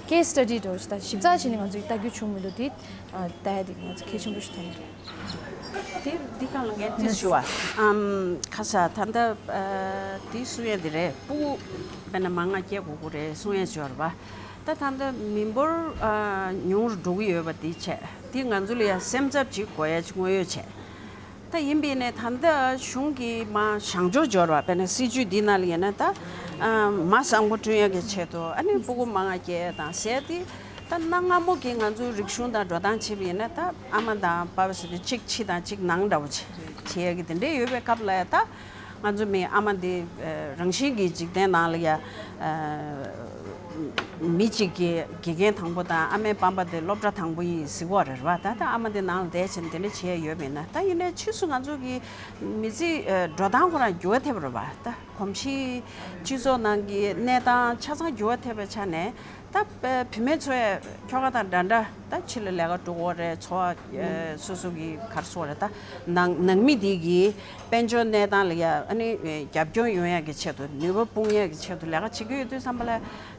ཀེ་སི་སི་ཊ་ཌི་འདྲ་བོ་ཞིག་ད་ཞིབ་ཚགས་བྱས་ནས་ང་ཚོས་ལྟ་རྒྱུ་བྱུང་མི་འདུག་དེ་ཨ་ལྟ་ཡ་དེ་ང་ཚོ་གལ་ཆེན་པོ་ཞིག་མཐོང་གི་རེད། དེ་འདི་གང་ལ་ངས་དེ་ཞུ་བ། ཨམ་ཁ་ས་ད་ལྟ་ཨ་དེ་གསུང་ཡ་དེ་རེད། སྤུ་གུ་དཔེར་ན་མང་ང་སྐྱེ་དགོས་ཀྱི་རེད་གསུང་ཡ་ཅིག་ཡོད་རེད་པ། ད་ད་ལྟ་མི་འབོར་ཨ་ཉུང་རུ་འགྲོ་གི་ཡོད་པ་དེ་བྱས། དེ་ང་ཚོ་ལ་ཡ་སེམས་འཚབ་ཅིག་དགོས་ཡ་ཅིག་དངོས་ཡོད་བྱས། ད་ཡིན་པས་ནས་ད་ལྟ་གཞུང་གིས་མ་བྱང་ཕྱོགས་འབྱོར་བ་དཔེར་ན་སྲིད་ཇུས་འདི་ནང་ལ་ཡིན་ན་ད་ཨ་མ་བཟང་པོ་བསྐྲུན་ཡ་གི་ཆེད་དུ་ཨ་ནི་སྤུ་གུ་མང་ང་སྐྱེ་ཡ་དང་ཟེར་ཏེ། ད་གནའ་སྔ་མོ་གི་ང་ཚོའི་རིག་གཞུང་དང་འགྲོ་སྟངས་བྱས་པ་ཡིན་ན་ད་ཨ་མ་དང་པ་ཕ་ཟེར་དུས་གཅིག་ཕྱི་དང་གཅིག་ནང་འདྲ་བོ་བྱེད་བྱེད་ཡ་གི་དེ་འདྲས་ཡོད་པའི་སྐབས་ལ་ཡ། ད་ང་ཚོ་མི་ཨ་མ་འདི་ཨ་རང་བཞིན་གྱི་འཇིག་རྟེན་ནང་ལ་ཡ་ཨ་ མི་གཅིག་གིས་དགེ་རྒན་དང་པོ་དང་ཨ་མའི་སྤམ་པ་དེ་སློབ་གྲྭ་དང་པོ་ཡིན་ཟེར་གྱི་ཡོད་རེད་བ། ད་ད་ཨ་མ་དེ་ནང་ལ་བསྡད་བྱས་ནས་དེ་འདྲ་བྱས་ཡོད་པ་ཡིན་ན། ད་ཡིན་ནའི་ཕྱིས་སུ་ང་ཚོ་གི་མི་ཚེ་ཨ་འགྲོ་སྟངས་ཁོ་རང་འགྱུར་བ་ཐེབས་པ་རེད་བ། ད་གོམས་གཤིས་སྤྱི་ཚོགས་ནང་གི་གནས་སྟངས་ཆ་ཚང་འགྱུར་བ་ཐེབས་པའི་ཆ་ནས། ད་བུད་མེད་ཚོ་ཡང་ཁྱོ་ག་དང་འདྲ་འདྲ་ད་ཕྱི་ལ་ལས་ཀ་འགྲོ་གི་ཡོད་རེད། འཚོ་བ་ཨ་སོ་སོ་གི་ག་རེ་ཟེར་དགོས་རེད། ད་ནང་ནང་མི་དེ་གི་དཔལ་འབྱོར་གནས་སྟངས་ལ་ཡང་ཨ་ནི་རྒྱབ་སྐྱོར་ཡོང་ཡག་གི་ཆེད་དུ། ནུས་པ་སྤུངས་ཡག་གི་ཆེད་དུ་ལས་ཀ་བྱེད་ཀྱི་ཡོད་དུས་ཙམ་པ་ལ།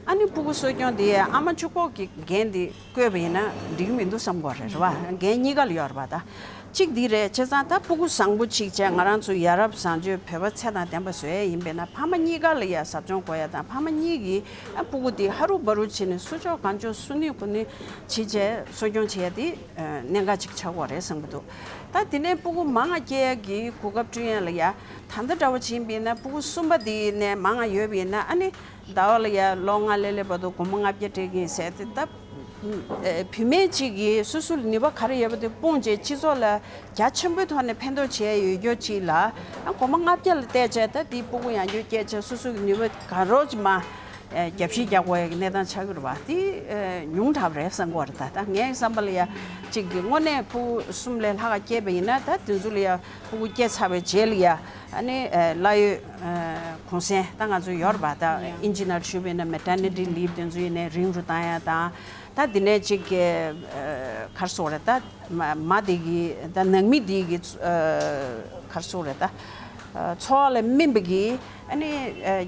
ཨ་ནི་སྤུ་གུ་གསོ་སྐྱོང་དེ་ཡང་ཨ་མ་གཅིག་པོ་གི་འགན་དེ་བསྐོས་པ་ཡིན་ན་འགྲིག་གི་མི་འདུག་བསམ་གྱི་ཡོད་རེད། རེད་བ། འགན་གཉིས་ཀ་ལ་ཡོད་རེད་བ། ད་གཅིག་འདི་རེད། བྱས་ཙང་ད་སྤུ་གུ་བཟང་པོ་གཅིག་བྱས། ང་རང་ཚོ་ཡ་རབས་བཟང་སྤྱོད་བོད་པ་ཚད་དང་ལྡན་པ་བཟོ་ཡ་ཡིན་པས་ན། ཕ་མ་གཉིས་ཀ་ལ་ཡ་ཟབ་སྦྱོང་དགོས་ཡ་དང་། ཕ་མ་གཉིས་ཀྱིས་ཨ་སྤུ་གུ་འདི་ཧ་རུ་བ་རུ་བྱས་ནས་སུ་ལྕོགས་གང་ལྕོགས་སུ་ནུས་གུ་ནུས་བྱེད་བྱས་གསོ་སྐྱོང་བྱེད་ཡ་དེ་གནད་འགག་ཅིག་ཆགས་ཀྱི་ཡོད་རེད་བསམ་གྱི་འདུག་ད་དེ་ནས་སྤུ་གུ་མང་ང་སྐྱེ་ཡ་གི་གོ་སྐབས་བསྐྲུན་ཡ་ལ་ཡ། ད་ལྟ་འདྲ་བོ་བྱེད་པ་ཡིན་ན་སྤུ་གུ་གསུམ་པ་དེ་ནས་མང་ང་ཡོད་པ་ཡིན་ན། ཨ་ནི་ཟླ་བ་ལ་ཡ་ལོ་ལྔ་ལྷག་ལ་བར་དུ་སྒོར་མོ་ལྔ་བརྒྱ་སྤྲད་ཀྱི་ཡིན་ཟེར་ཏེ། ད་བུད་མེད་ཅིག་གིས་སོ་སོ་ལ་ནུས་པ་ག་རེ་ཡོད་པ་དེ་སྤུངས་བྱས་སྤྱི་ཚོགས་ལ་རྒྱ་ཆེན་པོའི་ཐོག་ནས་ཕན་ཐོགས་བྱས་ཡོད་རྒྱུ་ཅིག་ལ། ཨ་སྒོར་མོ་ལྔ་བརྒྱ་ལ་བལྟས་བྱས། ད་དེའི་སྤུ་གུ་ཡང་བསྐྱར་སྐྱེས་བྱས་སོ་སོ་གི་ནུས་པ་ག་རེ་ཅིག་མ་རྒྱབ་བཤིག་རྒྱག་དགོས་ཡ་གི་གནས་སྟངས་ཆགས་ཀྱི་རེད་བ། དེ་ཉུང་དྲགས་པ་རེད་བསམ་གྱི་ཡོད་རེད། ད་ད་ངའི་བསམ་པ་ལ་ཡ་གཅིག་གི་དངོས་གནས་སྤུ་གུ་གསུམ་ལས་ལྷག་ག་སྐྱེས་པ་ཡིན་ན། ད་དེ་ཚོ་ལ་ཡ་སྤུ་གུ་སྐྱེས་ཚར་བའི་རྗེས་ལ་ཡ་ཨ་ནི་གླ་ཡོད་གུང་སེང་ད་ང་ཚོ་ཡོད་རེད་བ། ད་ཨིན་ཇི་ནང་ཞུས་པ་ཡིན་ན་maternity leave དེ་ཚོ་ཡིན་ནའི་རིང་རུ་བཏང་ཡ་དང་། ད་དེ་ནས་གཅིག་གི་ག་རེ་ཟེར་དགོས་རེད། ད་མ་མ་དེ་གི་ད་ནང་མི་དེ་གི་ག་རེ་ཟེར་དགོས་རེད། ད་འཚོ་བ་ལ་སྨིན་པ་གི་ཨ་ནི་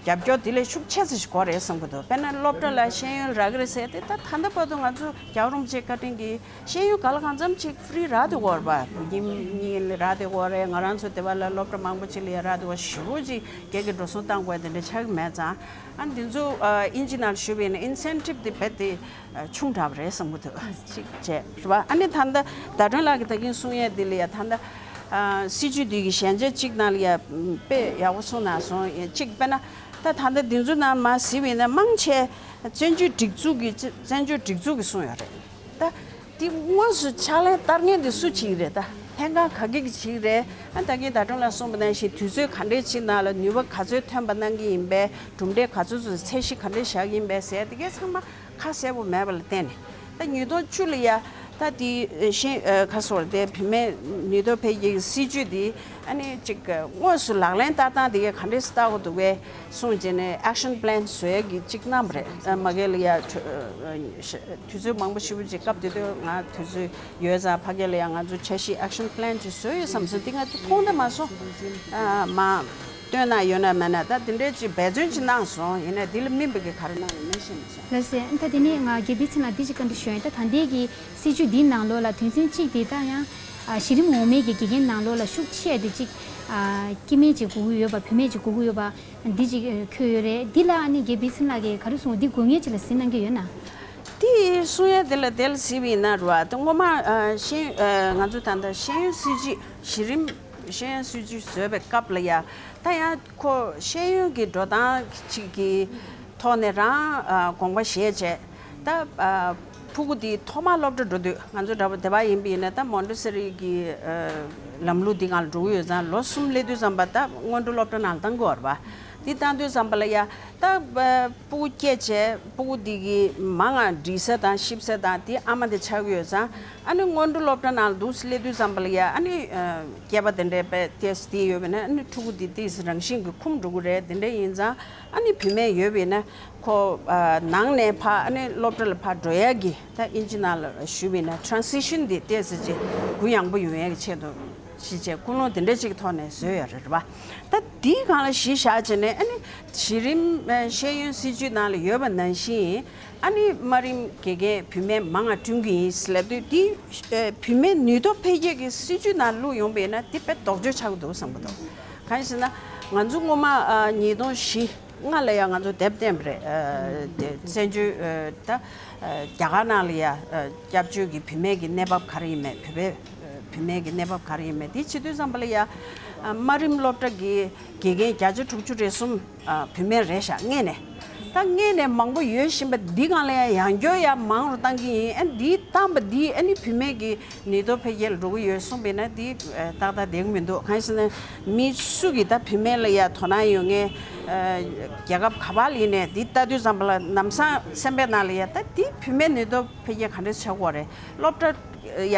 རྒྱབ་སྐྱོར་དེ་ལས་ཤུགས་ཆེ་ཙམ་ཞིག་དགོས་རེད་བསམ་གྱི་འདུག་དཔེར་ན་སློབ་གྲྭ་ལ་ཤེས་ཡོན་རག་གི་རེད་ཟེར་ཏེ། ད་ད་ལྟ་བར་དུ་ང་ཚོ་རྒྱལ་བ་རིན་པོ་ཆེའི་བཀའ་དྲིན་གྱིས་ཤེས་ཡོན་གང་ལ་གང་འཚམ་ཅིག་ཧྥི་རི་རག་བསྡད་ཡོད་རེད་པ། བོད་ཁྱིམ་གཉིས་ལ་རག་བསྡད་ཡོད་རེད། ང་རང་ཚོ་སྡེ་བ་ལ་སློབ་གྲྭ་མང་པོ་ཅིག་ལ་ཡང་རག་བསྡད་ཡོད། ཞེ་པོ་ཅིག་སྒེར་གྱི་འགྲོ་སོང་བཏང་དགོས་དེ་འདྲ་ཆགས་ཀྱི་མེད་ཙང་། ཨ་འདི་ཚོ་ཨ་ཨིན་ཇི་ནང་ཞུས་པ་ཡིན་ན་ཨིན་སེན་ཊིབ་དེ་རྦད་དེ་ཨ་ཆུང་དྲགས་པ་རེད་བསམ་གྱི་འདུག་གཅིག་བྱས་རེད་པ། ཨ་ནི་ད་ལྟ་ཟླ་སྒྲོན་ལགས་ཀྱིས་ད་གིན་གསུང་ཡས་འདི་ལ་ཡང་ད་ལྟ་ཨ་སྲིད་ཇུས་འདི་གི་ཞན་ཆ་གཅིག་ནང་ལ་ཡང་དཔེ་ཡག་པོ་གསུངས་གནང་སོང་། གཅིག་དཔེར་ན་ད་ད་ལྟ་འདི་ཚོ་ནང་མར་གཟིགས་པ་ཡིན་ན་མང་ཆེ་བཙན་བྱོལ་སྒྲིག་འཛུགས་ཀྱི་བཙན་བྱོལ་སྒྲིག་འཛུགས་ཀྱི་གསུང་ཡོད་རེད། ད་འདི་དངོས་སུ་ཕྱག་ལེན་བསྟར་མཁན་དེ་སུ་བྱེད་ཀྱི་རེད། ད་ལྷན་ཁང་ག་གི་གིས་བྱེད་ཀྱི་རེད། ཨ་ད་གིན་ཟླ་སྒྲོན་ལགས་གསུངས་པ་ནང་བཞིན་དུས་ཚོད་ག་འདྲས་ཅིག་ནང་ལ་ནུས་པ་ག་ཚོད་ཐོན་པ་གནང་གི་ཡིན་པས། གྲུབ་འབྲས་ག་ཚོད་ཚོད་ཚད་གཞི་ག་འདྲས་བཞག་གི་ཡིན་པས་ཟེར་དེ་གས་ཚང་མ་ཁ་གསལ་པོ་མེད་པ་ལ་བརྟེན་ནས། ད་ཉིས་སྟོང་བཅུ་ལ་ཡ་ད་དེ་ཤེས་ཁ་སོར་དེ་བུད་མེད་ནུས་སྟོབས་འཕེལ་རྒྱས་ཀྱི་སྲིད་ཇུས་དེ་ཨ་ནི་ཅིག་དངོས་སུ་ལག་ལེན་བསྟར་སྟངས་དེ་གས་ག་འདྲས་སེ་བསྟར་དགོས་འདུག་གས་གསུངས་བྱས་ནས་ཨེག་ཤན་པི་ལན་བཟོ་ཡ་གི་ཅིག་གནང་བ་རེད། མ་གི་ལ་ཡ་དུས་ཚོད་མང་པོ་ཞེ་པོ་ཅིག་སྐབས་དེ་དུས་ང་དུས་ཚོད་ཡོད་ཙང་ཕ་གི་ལ་ཡ་ང་ཚོ་འཆར་གཞི་ཨེག་ཤན་པི་ལན་ཅིག་བཟོས་ཡོད་བསམ་སོང་། དེ་ང་ཚོ་མཐོང་དེ་མ་སོང་། ཨ་མ་སྟོན་ན་ཡོད་ན་མེད་ན་ད་དེ་འདྲའི་ཅིག་འབད་བརྩོན་ཅིག་གནང་སོང་། ཡིན་ནའི་དེ་ལ་སྨིན་པ་གི་ག་རེ་གནང་ཡོད་མེད་ཤེས་མ་སོང་། ལགས་སེ། ད་དེ་ནས་ང་རྒན་པའི་ཚེ་ལ་འདི་ཅིག་བཀའ་འདྲི་ཞུ་ཡིན། ད་ད་ལྟའི་གི་སྲིད་ཇུས་འདིའི་ནང་ལོགས་ལ་དོན་ཚན་གཅིག་དེ་ད་ཡང་ཨ་གཞི་རིམ་འོག་མའི་གི་དགེ་རྒན་ནང་ལོགས་ལ་ཤུགས་ཆེ་དེ་གཅིག་ཨ་སྐྱེ་དམན་ཅིག་དགོས་ཀྱི་ཡོད་པ། བུད་མེད་ཅིག་དགོས་ཀྱི་ཡོད་པ། འདི་ཅིག་འཁོད་ཡོད་རེད། འདི་ལ་ཨ་ནི་རྒན་པའི་ཚེ་ལགས་ཀྱིས་ག་རེ་གསུངས། འདི་དགོས་ངེས་ཅིག་ལ་གཟིགས་གནང་གི་ཡོད་ན། དེ་གསུང་ཡས་དེ་ལ་དེ་ལ་གཟིགས་པ་ཡིན་ན་རེད་བ། དེ་སྔོན་མ་ཨ་ཤེས་ཨ་ང་ཚོ་ད་ལྟ་ཤེས་ཡོན་སྲིད་ཇུས་གཞི་རིམ་ཤེས་ཡོན་སྲིད་ཇུས་བཟོས་པའི་སྐབས་ལ་ཡ་ད་ཡང་ཁོ་ཤེས་ཡོན་གྱི་འགྲོ་སྟངས་ཅིག་གི་ཐོག་ནས་རང་ཨ་དགོངས་པ་བཞེས་བྱས། ད་ཨ་ཕྲུ་གུ་དེ་ཐོག་མར་སློབ་གྲྭ་འགྲོ་དུས་ང་ཚོ་འདྲ་པོ་སྡེ་བ་ཡིན་པ་ཡིན་ན་ད་མོན་ཊེ་སོ་རི་གི་ཨ་ལམ་ལུགས་འདི་སྒང་ལ་འགྲོ་གི་ཡོད་ཙང་། ལོ་གསུམ་སླེབས་དུས་ཙམ་པ་ད་སྔོན་འགྲོ་སློབ་གྲྭ་ནང་ལ་བཏང་གི་ཡོད་རེད་པ། འདི་བཏང་དུས་ཙམ་པ་ལ་ཡ་ད་ཨ་ཕྲུ་གུ་སྐྱེས་བྱས་ཕྲུ་གུ་འདི་གི་མང་ང་འབྲི་ས་དང་ཤེས་ས་དང་དེ་ཨ་མ་དེ་ཆགས་ཀྱི་ཡོད་ཙང་། ཨ་ནི་སྔོན་འགྲོ་སློབ་གྲྭ་ནང་ལ་འདུག་སེ་སླེབས་དུས་ཙམ་པ་ལ་ཡ་ཨ་ནི་ཨ་སྐྱེས་པ་དེ་འདྲའི་དཔེ་ཏོག་ཙམ་དེ་ཡོད་པ་ན་ཨ་ནི་ཕྲུ་གུ་དེ་ཏོག་ཙམ་རང་བཞིན་གྱིས་འཁུམས་འགྲོ་གི་རེད། དེ་འདྲ་ཡིན་ཙང་ཨ་ནི་བུད་མེད་ཡོད་པ་ཡིན་ན་ཁོ་ཨ་ནང་ནས་ཕར་ཨ་ནི་སློབ་གྲྭ་ལ་ཕར་འགྲོ་ཡ་གི་ད་ཨིན་ཇི་ནང་ལ་ཞུས་པ་ཡིན་ན་ཊེ་རན་སི་ཤན་དེ་ཏོག་ཙམ་ཅིག་གུ་ཡངས་པོ་ཡོང་ཡ་གི་ཆེད་དུ་ཞེས་བྱས་ཀུན་སློང་དེ་འདྲ་ཅིག་གི་ཐོག་ནས་བཟོས་ཡོད་རེད་བ། ད་འདིའི་སྒང་ལ་གཞི་བཞག་བྱས་ནས་ཨ་ནི་གཞི་རིམ་ཨ་ཤེས་ཡོན་སྲིད་ཇུས་ནང་ལ་ཡོད་པ་ནང་བཞིན། ཨ་ནི་དམའ་རིམ་དགེ་རྒན་བུད་མེད་མང་ང་བསྐྲུན་གྱི་ཡིན་ཟེར་ལབ་དུས་འདི་ཨ་བུད་མེད་ནུས་སྟོབས་འཕེལ་རྒྱས་ཀྱི་སྲིད་ཇུས་ནང་བླུགས་ཡོང་པ་ཡིན་ན་འདི་དཔེ་ལྡོག་ཕྱོགས་ཆགས་ཀྱི་འདུག་བསམ་གྱི་འདུག་གང་ཡིན་ཟེར་ན་ང་ཚོ་སྔོན་མ་ཨ་ཉིས་སྟོང་བཞི་ལྔ་ལ་ཡང་ང་ཚོ་དེབ་བཏོན་པ་རེད། ཨ་དེ་བཙན་བྱོལ་ཨ་ད་ཨ་རྒྱ་གར་ནང་ལ་ཡང་ཨ་སྐྱབས་བཅོལ་གྱི་བུད་མེད་ཀྱི་གནས་བབ་ག་རེ་ཡིན་མེད། བོད་པའི་ཨ་བུད་མེད་ཀྱི་གནས་བབ་ག་རེ་ཡིན་མེད། དེ་བྱེད་དུས་ཙམ་པ་ལ་ཡང་ཨ་དམའ་རིམ་སློབ་གྲྭ་གི་དགེ་རྒན་བརྒྱ་ཆ་དྲུག་ཅུ་རེ་གསུམ་ཨ་བུད་མེད་རེད་ཤག་སྔས་ནས། ད་སྔས་ནས་མང་པོ་ཡོད་བཞིན་པ་འདི་སྒང་ལ་ཡང་ཡང་བསྐྱར་ཡང་མང་རུ་བཏང་གི་ཡིན། ཨ་འདི་བཏང་པ་འདི་ཨ་ནི་བུད་མེད་ཀྱི་ནུས་སྟོབས་འཕེལ་རྒྱས་ལ་འགྲོ་གི་ཡོད་གསུངས་པས་ན་འདི་ཨ་ཏག་ཏག་བསྡད་ཀྱི་མི་འདུག་གང་ཡིན་ཟེར་ན་མི་སུ་གིས་ད་བུད་མེད་ལ་ཡང་དོ་སྣང་ཡོད་མཁན་ རྒྱལ་ཁབ་ག་པར་ལ་ཡིན་ནའི་འདི་ལྟ་དུས་ཙམ་པ་ལ་ལམ་སང་སེམས་པའི་ནང་ལ་ཡ་ད་འདི་བུད་མེད་ནུས་སྟོབས་འཕེལ་རྒྱས་ག་འདྲ་བྱ་དགོས་རེད། སློབ་གྲྭ་ཡ་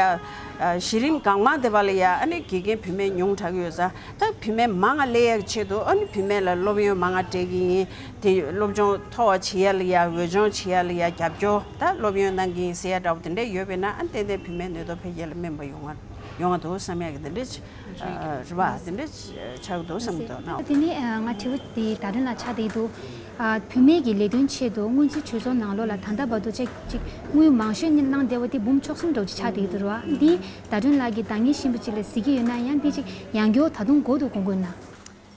གཞི་རིམ་གང་མང་དེ་པ་ལ་ཡ་ཨ་ནི་དགེ་རྒན་བུད་མེད་ཉུང་དྲགས་ཡོད་ཙང་ད་བུད་མེད་མང་ང་སླེབས་ཡག་ཆེད་དུ་ཨ་ནི་བུད་མེད་ལ་སློབ་ཡོན་མང་ང་སྤྲད་ཀྱི་ཡིན། དེ་སློབ་སྦྱོང་མཐོ་བ་བྱེད་ཡ་ལ་ཡ་འོས་སྦྱོང་བྱེད་ཡ་ལ་ཡ་རྒྱབ་སྐྱོར་ད་སློབ་ཡོན་གནང་གི་ཡིན་ཟེར་ཡ་འདྲ་བོ་དེ་འདྲ་ཡོད་པས་ན་ཨ་ནི་ཏན་ཏན་བུད་མེད་ནུས་སྟོབས་འཕེལ་རྒྱས་ལ་སྨན་པ་ཡོང་ང་ཡོང་ང་འདུག་བསམ་ཡ་གི་དེ་འདྲ་ཅིག་རེད་བ། དེ་འདྲ་ཆགས་འདུག་བསམ་གྱི་འདུག་ན། དེ་ནས་ང་དྲི་བ་དེ་ད་དྲན་ལ་ཆགས་བསྡད་འདུག་བུད་མེད་ཀྱི་ལས་དོན་ཆེད་དུ་སྔོན་རྩིས་གྲོས་ཚོགས་ནང་ལོགས་ལ་ད་ལྟ་བར་དུ་ཅིག་ཅིག་དངུལ་མང་ཤོས་གནང་བསྡད་པ་དེ་འབུམ་བཅུ་གསུམ་འདྲ་བོ་ཅིག་ཆགས་བསྡད་འདུག་རེད་བ། འདི་ད་དྲན་ལགས་ཀྱིས་ད་ངེས་ཤེས་པ་ཅིག་ལ་གཟིགས་ཀྱི་ཡོད་ན་ཡང་འདི་ཅིག་ཡང་སྐྱར་ད་དུང་འགོར་འདུག་དགོངས་ཀྱི་ཡོད་ན།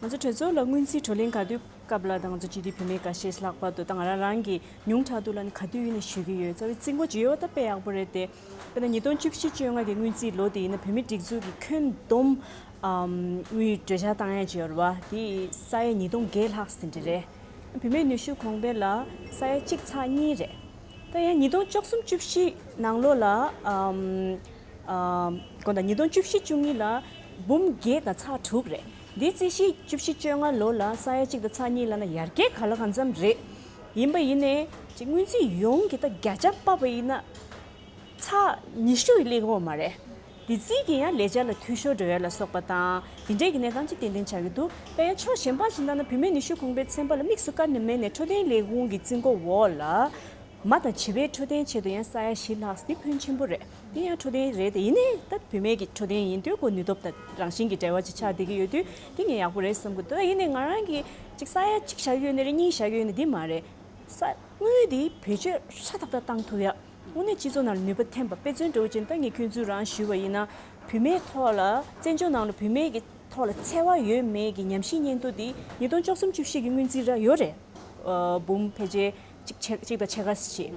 ང་ཚོ་གྲོས་ཚོགས་ལ་སྔོན་རྩིས་བགྲོ་གླེང་ག་དུས་སྐབས་ལ་ད་ང་ཚོ་སྤྱི་འཐུས་བུད་མེད་འགའ་ཤས་ལྷག་པར་དུ་ད་ང་རང་རང་གི་ཉུང་དྲགས་འདུག་ལབ་ནས་ག་དུས་ཡིན་ན་ཞུ་གི་ཡོད། རྩ་བའི་རྩིས་འགོ་ཅིག་ཡོད་པ་ད་དཔེ་ཡག་པོ་རེད་དེ། དཔེར་ན་ཉིས་སྟོང་བཅུ་བཞི་བཅོ་ལྔ་གི་སྔོན་རྩིས་ལོ་དེ་ཡིན་ན་བུད་མེད་སྒྲིག་འཛུགས་ཀྱི་ཁྱོན་བསྡོམས་ཨམ་དངུལ་གྲོས་འཆར་བཏང་ཡ་ཅིག་ཡོད་རེད་བ། དེ་ས་ཡ་ཉིས་སྟོང་བརྒྱད་ལྷག་ཙམ་དེ་འདྲ་རེད། བུད་མེད་ནུས་ཤུགས་གོང་འཕེལ་ལ་ས་ཡ་གཅིག་ཚེག་གཉིས་རེད། ད་ཡང་ཉིས་སྟོང་བཅུ་གསུམ་བཅུ་བཞི་ནང་ལོགས་ལ་ཨམ་ཨམ་དགོངས་དག་ཉིས་སྟོང་བཅུ་བཞི་བཅུ་གཉིས་ལ་འབུམ་བརྒྱད་དང་ཚེག་དྲུག་རེད། འདི་རྩིས་གཞི་བཅུ་བཞི་བཅོ་ལྔ་ལོ་ལ་ས་ཡ་གཅིག་དང་ཚེག་གཉིས་ལབ་ན་ཡར་རྒྱས་ག་ལ་གང་འཚམ་རེད། ཡིན་པ་ཡིན་ནའི་ཅིག་སྔོན་རྩིས་ཡོངས་ཀྱི་ད་བརྒྱ་ཆ་ཕབ་པ་ཡིན་ན་ཚེག་ཉི་ཤུ་ཡི་སླེབས་ཀྱི་ཡོད་མ་རེད། འདི་རྩིས་ཀྱི་ཡང་ལས་འཆར་ལ་འཐུས་ཤོར་འགྲོ་ཡ་ལ་སོགས་པ་དང་དེ་འདྲས་ཀྱི་གནས་སྟངས་ཅིག་ཏན་ཏན་ཆགས་ཀྱི་འདུག་ད་ཡང་ཕྱོགས་གཞན་པ་ཞིག་ལྟ་ན་བུད་མེད་ནུས་ཤུགས་གོང་འཕེལ་ཚན་པ་ལ་དམིགས་སུ་བཀར་ནས་མེད་ནས་འཕྲོད་བསྟེན་ལས་ཁུངས་ཀྱི་རྩིས་འགོ་འོག་ལ། མ་དང་བྱིས་པའི་འཕྲོད་བསྟེན་ཆེད་དུ་ཡང་ས་ཡ་བཞི་ལྷག་འདི་ཕོན་ཆེན་པོ་རེད། འདི་ཡང་འཕྲོད་བསྟེན་རེད་དེ་ཡིན་ནའི་ད་བུད་མེད་ཀྱི་འཕྲོད་བསྟེན་ཡིན་དུས་ཁོ་ནུས་སྟོབས་དང་རང་བཞིན་གྱི་འབྲེལ་བ་ཅིག་ཆགས་བསྡད་ཀྱི་ཡོད་དུས་འདི་ངས་ཡག་པོ་རེད་བསམ་གྱི་འདུག་ད་ཡིན་ནའི་ང་རང་གིས་ཅིག་ས་ཡ་གཅིག་བཞག་གི་ཡོད་ནི་རེད་གཉིས་བཞག་གི་ཡོད་ནི་འདི་མ་རེད། ས་དངུལ་འདི་བེད་སྤྱོད་ཧྲ་ཐག་ཐག་བཏང་ཐུབ་ཡ། དངོས་གནས་སྤྱི་ཚོགས་ནང་ལ་ནུས་པ་ཐོན་པ་དཔེ་མཚོན་འདྲ་བོ་ཅན་ད་ངས་ཁྱོད་ཚོས་རང་ཞུས་པ་ཡིན་ན་བུད་མེད་ཐོག་ལ་བཙན་བྱོལ་ནང་ལ་བུད་མེད་ཀྱི་ཐོག་ལ་འཚེ་བ་ཡོད་མེད་ཀྱི་ཉམས་ཞིབ་སྙན་ཐོ་འདི་ཉིས་སྟོང་བཅུ་གསུམ་བཅུ་བཞི་གི་སྔོན་རྩིས་ར་ཡོད་རེད། ཨ་འབུམ་ཕལ་ཆེར་གཅིག་ཕྱེད་གཅིག་དང་ཕྱེད་ཀ་ཞིག་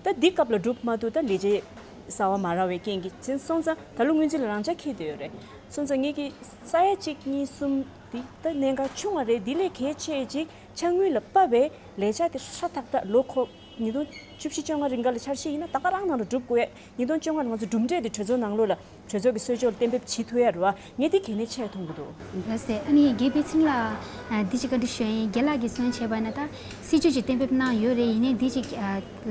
ད་འདི་སྐབས་ལ་སྒྲུབ་མ་ཐུབ་ད་ལས་བྱེད་གསར་བ་མ་རག་པའི་རྐྱེན་གྱིས་ཅན་སོང་ཙང་ད་ལོ་སྔོན་རྩིས་ལ་རང་འཇགས་འཁེལ་བསྡད་ཡོད་རེད། སོང་ཙང་ངེད་ཀྱི་ས་ཡ་གཅིག་གཉིས་གསུམ་འདི་ད་གནད་འགག་ཆུང་བ་རེད། འདི་ལས་གལ་ཆེ་ཅིག་ཕྱག་དངུལ་ལ་དཔག་པའི་ལས་འཆར་དེ་ཧྲ་ཐག་ཐག་ལོ་འཁོར་ཉིས་སྟོང་བཅུ་བཞི་བཅོ་ལྔ་རིང་ག་ལ་འཆར་གཞི་ཡིན་ན་ད་ག་རང་ནང་ལ་སྒྲུབ་དགོས། ཉིས་སྟོང་བཅོ་ལྔ་ལ་ང་ཚོ་གྲུབ་འབྲས་དེ་གྲོས་ཚོགས་ནང་ལོགས་ལ་གྲོས་ཚོགས་ཀྱི་གསོལ་ཕྱོགས་ལ་གཏན་འབེབས་བྱེད་ཐུབ་ཡ་རེད་བ། ངས་དེ་གལ་གནད་ཆེ་མཐོང་གི་འདུག་ལགས་སེ། ཨ་ནི་རྒན་པེ་ཚིང་ལགས་འདི་ཅིག་བཀའ་འདྲི་ཞུ་ཡ་ཡིན། རྒན་ལགས་ཀྱིས་གསུངས་བྱས་པ་ན་ད་སྲིད་ཇུས་ཅིག་གཏན་འབེབས་གནང་ཡོད་རེད། ཡིན་ནའི་འདི་ཅིག་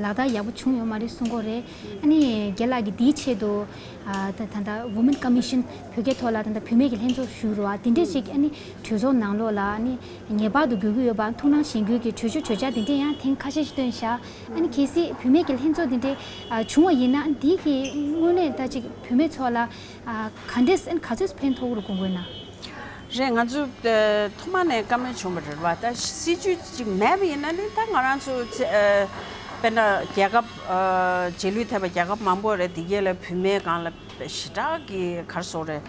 ལག་བསྟར་ཡག་པོ་བྱུང་ཡོད་མ་རེད་གསུང་གི་རེད། ཨ་ནི་རྒན་ལགས་ཀྱིས་འདིའི་ཆེད་དུ་ད་ད་ལྟ་Women Commission བོད་སྐད་ཐོག་ལ་ད་ལྟ་བུད་མེད་ཀྱི་ལྷན་ཚོགས་ཞུ་རོགས་ཨ་དེ་འདྲས་ཅིག་ཨ་ནི་གྲོས་ཚོགས་ནང་ལོགས་ལ་ཨ་ནི་ངེས་པར་དུ་དགོས་ཀྱི་ཡོད་པ་ཐུགས་སྣང་གཞེན་སྐུལ་གྱི་གྲོས་ཆོད་གྲོས་འཆར་དེ་འདྲས་ཡང་ཐེངས་ཁ་ཤས་ཤིག་བཏོན་ཤག་ཨ་ནི་གལ་སྲིད་བུད་མེད་ཀྱི་ལྷན་ཚོགས་དེ་འདྲས་བྱུང་བ་ཡིན་ན་འདི་གི་དངོས་གནས་ད་ཅིག་བུད་མེད་ཚོ་ལ་ག་འདྲས་ཨ་ནི་ག་ཚོད་ཕན་ཐོགས་རུ་དགོངས་དགོས་ན། རེད། ང་ཚོ་ཐོག་མ་ནས་བཀའ་མོལ་བྱུང་བ་རེད་བ། ད་སྲིད་ཇུས་ཅིག་མེད་པ་ཡིན་ན་ནི་ད་ང་རང་ཚོ་དཔེར་ན་རྒྱལ་ཁབ་རྗེས་ལུས་ཐེབས་པ་རྒྱལ་ཁབ་མང་པོ་རེད། དེ་གས་ལ་བུད་མེད་སྒང་ལ་ཞེ་དྲག་གི་ག་རེ་ཟེར་རེད།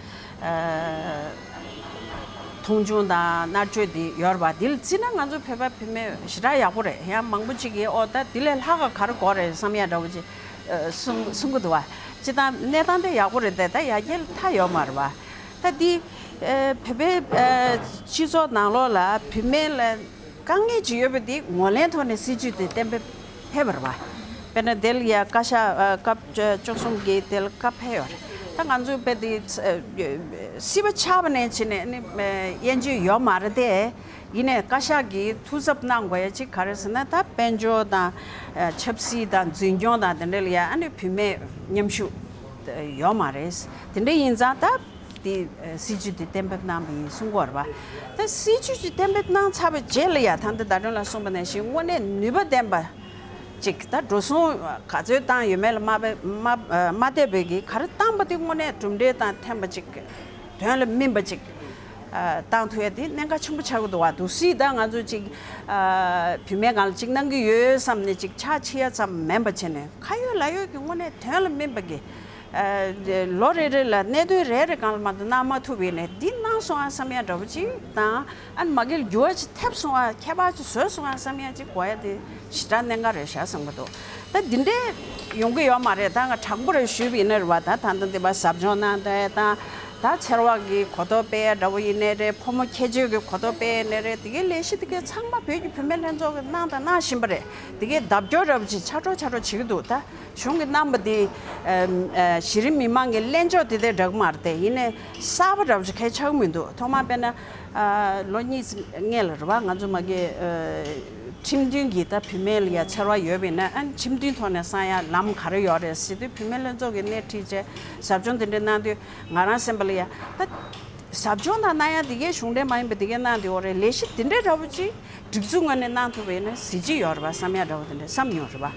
མཐོང་ཆུང་དང་མནར་གཅོད་དེ་ཡོད་རེད་པ། དེ་ལ་བརྩིས་ན་ང་ཚོ་བོད་པ་བུད་མེད་ཞེ་དྲག་ཡག་པོ་རེད། ཡང་མང་པོ་ཅིག་གིས་ཨོ་ད་དེ་ལས་ལྷག་ག་ག་རེ་དགོས་རེད་བསམ་ཡ་འདྲ་བོ་ཅིག་གསུང་གསུང་གི་འདུག་བ། སྤྱིར་བཏང་གནས་སྟངས་དེ་ཡག་པོ་རེད་དེ་ད་ཡར་རྒྱས་ལ་མཐའ་ཡོད་མ་རེད་པ། ད་དེ་བོད་པའི་སྤྱི་ཚོགས་ནང་ལོགས་ལ་བུད་མེད་ལ་དཀའ་ངལ་ཅིག་ཡོད་པ་དེ་ངོས་ལེན་ཐོག་ནས་སྲིད་ཇུས་དེ་གཏན་འབེབས་ཕེབས་པ་རེད་བ། དཔེར་ན་དེ་ལ་ཡ་བཀའ་ཤག་སྐབས་བཅུ་གསུམ་གྱི་དེ་ལ་བཀའ་ཕེབས་ཡོད་རེད། ད་ང་ཚོས་དཔེ་དེ་སྲིད་པ་ཆགས་པ་ནས་བྱས་ནས་ནི་དབྱེ་འབྱེད་ཡོད་མ་རེད་དེ། ཡིན་ནའི་བཀའ་ཤག་གིས་ཐུགས་འཚབ་གནང་དགོས་ཡ་ཅིག་ག་རེ་ཟེར་ན་ད་དཔལ་འབྱོར་དང་ཆབ་སྲིད་དང་འཛིན་སྐྱོང་དང་དེ་འདྲ་ལ་ཡ་ཨ་ནི་བུད་མེད་མཉམ་ཞུགས་ཡོད་མ་རེད། དེ་འདྲ་ཡིན་ཙང་ད། དེ་སྲིད་ཇུས་དེ་གཏན་འབེབས་གནང་བ་ཡིན་གསུང་གི་ཡོད་རེད་པ། ད་སྲིད་ཇུས་ཅིག་གཏན་འབེབས་གནང་ཚར་བའི་རྗེས་ལ་ཡ་ད་ལྟ་ཟླ་སྒྲོན་ལགས་གསུངས་པ་ནང་བཞིན་དངོས་གནས་ནུས་པ་ལྡན་པ་ཅིག་ད་འགྲོ་སོང་ག་ཚོད་བཏང་ཡོད་མེད་ལ་མ་དཔེ་མ་མ་བལྟས་པའི་གི་ག་རེ་བཏང་པ་དེ་དངོས་གནས་གྲུབ་འབྲས་དང་མཐུན་པ་ཅིག་དོན་ལ་སྨིན་པ་ཅིག་བཏང་ཐུབ་ཡ་དེ་གནད་འགག་ཆེན་པོ་ཆགས་ཀྱི་འདུག་བ། འདུག་སྲིད་ད་ང་ཚོ་ཅིག་བུད་མེད་སྒང་ལ་ཅིག་གནང་གི་ཡོད་བསམ་ནས་ཅིག་ཕྱག་ཕྱི་ཡ་ཙམ་མིན་པ་བྱས་ནས་ཁ་ཡོད་ལག་ཡོད་ཀྱི་དངོས་གནས་དོན་ལ་སྨིན་པ་གི་ལོ་རེ་རེ་ལ་གནད་དོན་རེ་རེ་སྒང་ལ་མ་གཏོགས་གནང་མ་ཐུབ་པ་ཡིན་ནའི་འདི་གནང་སོང་ཨ་བསམ་ཡ་འདྲ་བོ་ཅིག་དང་ཨ་ནི་མ་གིར་འགྱུར་བ་ཅིག་ཐེབས་སོང་ཨ་ཁྱད་པར་ཅིག་བཟོས་སོང་ཨ་བསམ་ཡ་ཅིག་དགོས་ཡ་དེ་ཞེ་དྲག་གནད་འགག་རེད་ཤག་བསམ་གི་འདུག་ད་འདི་འདྲས་ཡོང་གི་ཡོད་མ་རེད། ད་ང་དྲང་པོ་རེ་ཞུས་པ་ཡིན་ན་རེད་བ། ད་ད་ལྟ་འདི་པ་ཟབ་སྦྱོང་གནང་དེ་དང་ད་ཚེ་རིང་གི་གོ་རྟོགས་སྤེལ་ཡ་འདྲ་བོ་ཡིན་ནའི་རེད། ཕོ་མོ་ཁྱད་ཆོས་ཀྱི་གོ་རྟོགས་སྤེལ་ཡ་ནའི་རེད། དེ་གའི་ལས་གཞི་དེ་གའི་ཚང་མ་བོད་ཀྱི་བུད་མེད་ལྷན་ཚོགས་ཀྱིས་གནང་དང་གནང་བཞིན་པ་རེད། དེ་གའི་ལྡབ་སྐྱོར་འདྲ་བོ་ཅིག་ཆགས་འགྲོ་ཆགས་འགྲོ་བྱེད་ཀྱི་འདུག་ད་གཞུང་གིས་གནང་པ་དེ་ཨ་ཨ་གཞི་རིམ་མི་མང་གི་གླེང་ཕྱོགས་དེ་དེ་འདྲ་གི་མ་རེད་དེ། ཡིན་ནའི་གསར་པ་འདྲ་བོ་ཅིག་གང་ཡང་ཆགས་ཀྱི་མི་འདུག་ཐོག་མར་དཔེར་ན་ ཨ་ལོ་གཉིས་སྔས་ལ་རེད་བ། ང་ཚོ་མ་གི་ཨ་ཁྲིམས་མཐུན་གྱི་ད་བུད་མེད་ལ་ཡ་འཚེ་བ་ཡོད་པ་ཡིན་ན། ཨ་ཁྲིམས་མཐུན་ཐོག་ནས་སང་ཡ་ལམ་ག་རེ་ཡོད་རེད་ཟེར་དུས། བུད་མེད་ལྷན་ཚོགས་ཀྱིས་སྣེ་ཁྲིད་བྱས་ཟབ་སྦྱོང་དེ་འདྲ་གནང་དུས། ང་རང་སེམས་པ་ལ་ཡ་ད་ཟབ་སྦྱོང་དང་གནང་ཡ་དེ་གའི་གཞུང་འབྲེལ་མ་ཡིན་པ་དེ་གའི་གནང་དུས། འོ་རེད། ལས་གཞི་དེ་འདྲ་འདྲ་པོ་ཅིག་སྒྲིག་འཛུགས་ངོས་ནས་གནང་ཐུབ་པ་ཡིན་ན་གཟི་བརྗིད་ཡོད་རེད་བ་བསམ་ཡ་འདྲ་པོ་དེ་འདྲ་བསམ་ཡོང་རེད་བ།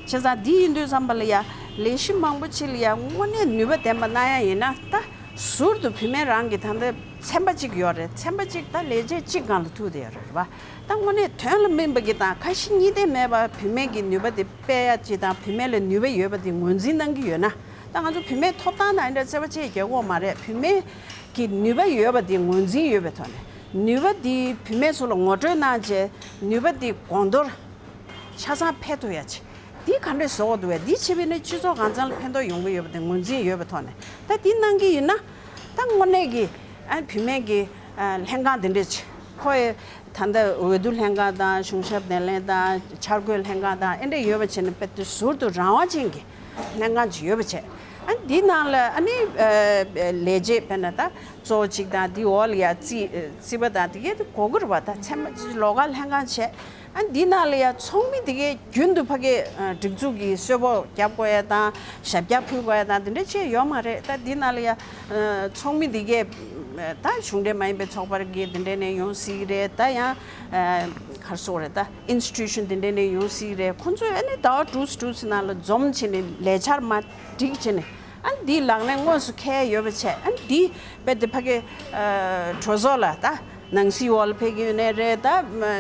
བྱས་ཙང་འདི་ཡིན་དུས་ཙམ་པ་ལ་ཡ་ལས་གཞི་མང་པོ་ཅིག་ལ་ཡ་དངོས་གནས་ནུས་པ་ལྡན་པ་གནང་ཡ་ཡིན་ན། ད་ཟུར་དུ་བུད་མེད་རང་གི་ད་ལྟ་ཚན་པ་གཅིག་ཡོད་རེད། ཚན་པ་གཅིག་ད་ལས་བྱེད་གཅིག་སྒང་ལ་ཐུག་བསྡད་ཡོད་རེད་བ། ད་དངོས་གནས་དོན་ལ་སྨིན་པ་གི་དང་ཁ་ཞེ་གཉིས་ལྡན་མེད་པ་བུད་མེད་ཀྱི་ནུས་པ་དེ་སྤེལ་ཡ་གཅིག་དང་། བུད་མེད་ལ་ནུས་པ་ཡོད་པ་དེ་ངོས་འཛིན་གནང་གི་ཡོད་ན། ད་ང་ཚོ་བུད་མེད་ཐོབ་ཐང་དང་འདྲ་རྩེ་བ་ཆེ་རྒྱག་དགོས་མ་རེད། བུད་མེད་ཀྱི་ནུས་པ་ཡོད་པ་དེ་ངོས་འཛིན་ཡོད་པའི་ཐོག་ནས། ནུས་པ་དེ་བུད་མེད་ཚོ་ལ་ངོ་སྤྲོད་གནང་བྱས། ནུས་པ་དེ་གོང་མཐོར་ཆ་ཚང་འཕེལ་ཐུབ་ཡ་ཆེད། འདི་ག་འདྲས་བཟོ་དགོས་འདུག་བས། འདི་བྱས་པས་ནི་སྤྱི་ཚོགས་གང་ཚང་ལ་ཕན་ཐོགས་ཡོང་གི་ཡོད་པ་དེ་ངོས་འཛིན་ཡོད་པའི་ཐོག་ནས། ད་འདི་གནང་གི་ཡིན་ན། ད་དངོས་གནས་ཀྱི་ཨ་བུད་མེད་ཀྱི་ཨ་ལྷན་ཁང་དེ་འདྲས་ཆེ། ཁོ་ཡི་ད་ལྟ་འོས་བསྡུ་ལྷན་ཁང་དང་། གཞུང་ཞབས་སྣེ་ལེན་དང་། འཆར་འགོད་ལྷན་ཁང་དང་། ཨེ་འདྲས་ཡོད་པ་བྱས་ནས། དཔེ་དེ་ཟུར་དུ་རང་དབང་ཅན་གྱི་ལྷན་ཁང་ཅིག་ཡོད་པ་བྱས། ཨ་འདི་ནང་ལ་ཨ་ནི་ཨ་ལས་བྱེད་དཔེར་ན་ད་གཙོ་བོ་གཅིག་དང་། འདི་འོག་ལ་ཡ་རྩིས་རྩིས་པ་དང་དེ་གའི་དེ་དགོས་ཀྱི་རེད་བ། ད་ཚན་པ་ལོགས་ཀ་ལྷན་ཁང་བྱས། ཨ་འདི་ནང་ལ་ཡ་ཚོགས་མི་དེ་གའི་རྒྱུན་དུ་ཕ་གི་ཨ་སྒྲིག་འཛུགས་ཀྱི་གསོལ་ཕོགས་རྒྱབ་དགོས་ཡ་དང་། ཞབས་བཀྱག་ཕུལ་དགོས་ཡ་དང་དེ་འདྲ་ཅིག་ཡོད་མ་རེད། ད་འདི་ནང་ལ་ཡ་ཨ་ཚོགས་མི་དེ་གའི་ད་གཞུང་འབྲེལ་མ་ཡིན་པའི་ཚོགས་པ་གི་དེ་འདྲ་ནས་ཡོང་སྲིད་ཀྱི་རེད། ད་ཡང་ཨ་ག་རེ་ཟེར་དགོས་རེད། ད་institution་དེ་འདྲ་ནས་ཡོང་སྲིད་ཀྱི་རེད། ཁོང་ཚོས་ཨ་ནི་ཟླ་བ་དྲུག་དྲུག་ནང་ལ་འཛོམས་བྱས་ནས་ལས་འཆར་མར་སྒྲིག་བྱས་ནས། ཨ་འདི་ལག་ལེན་དངོས་སུ་འཁེལ་ཡོད་པ་བྱས། ཨ་འདི་རྦད་དེ་ཕ་གི་ཨ་གྲོས་ཚོགས་ལ་ད་ནང་སྲིད་འོག་ལ་ཕེབས་ཀྱི་ཡོད་ནའི་རེད། ད་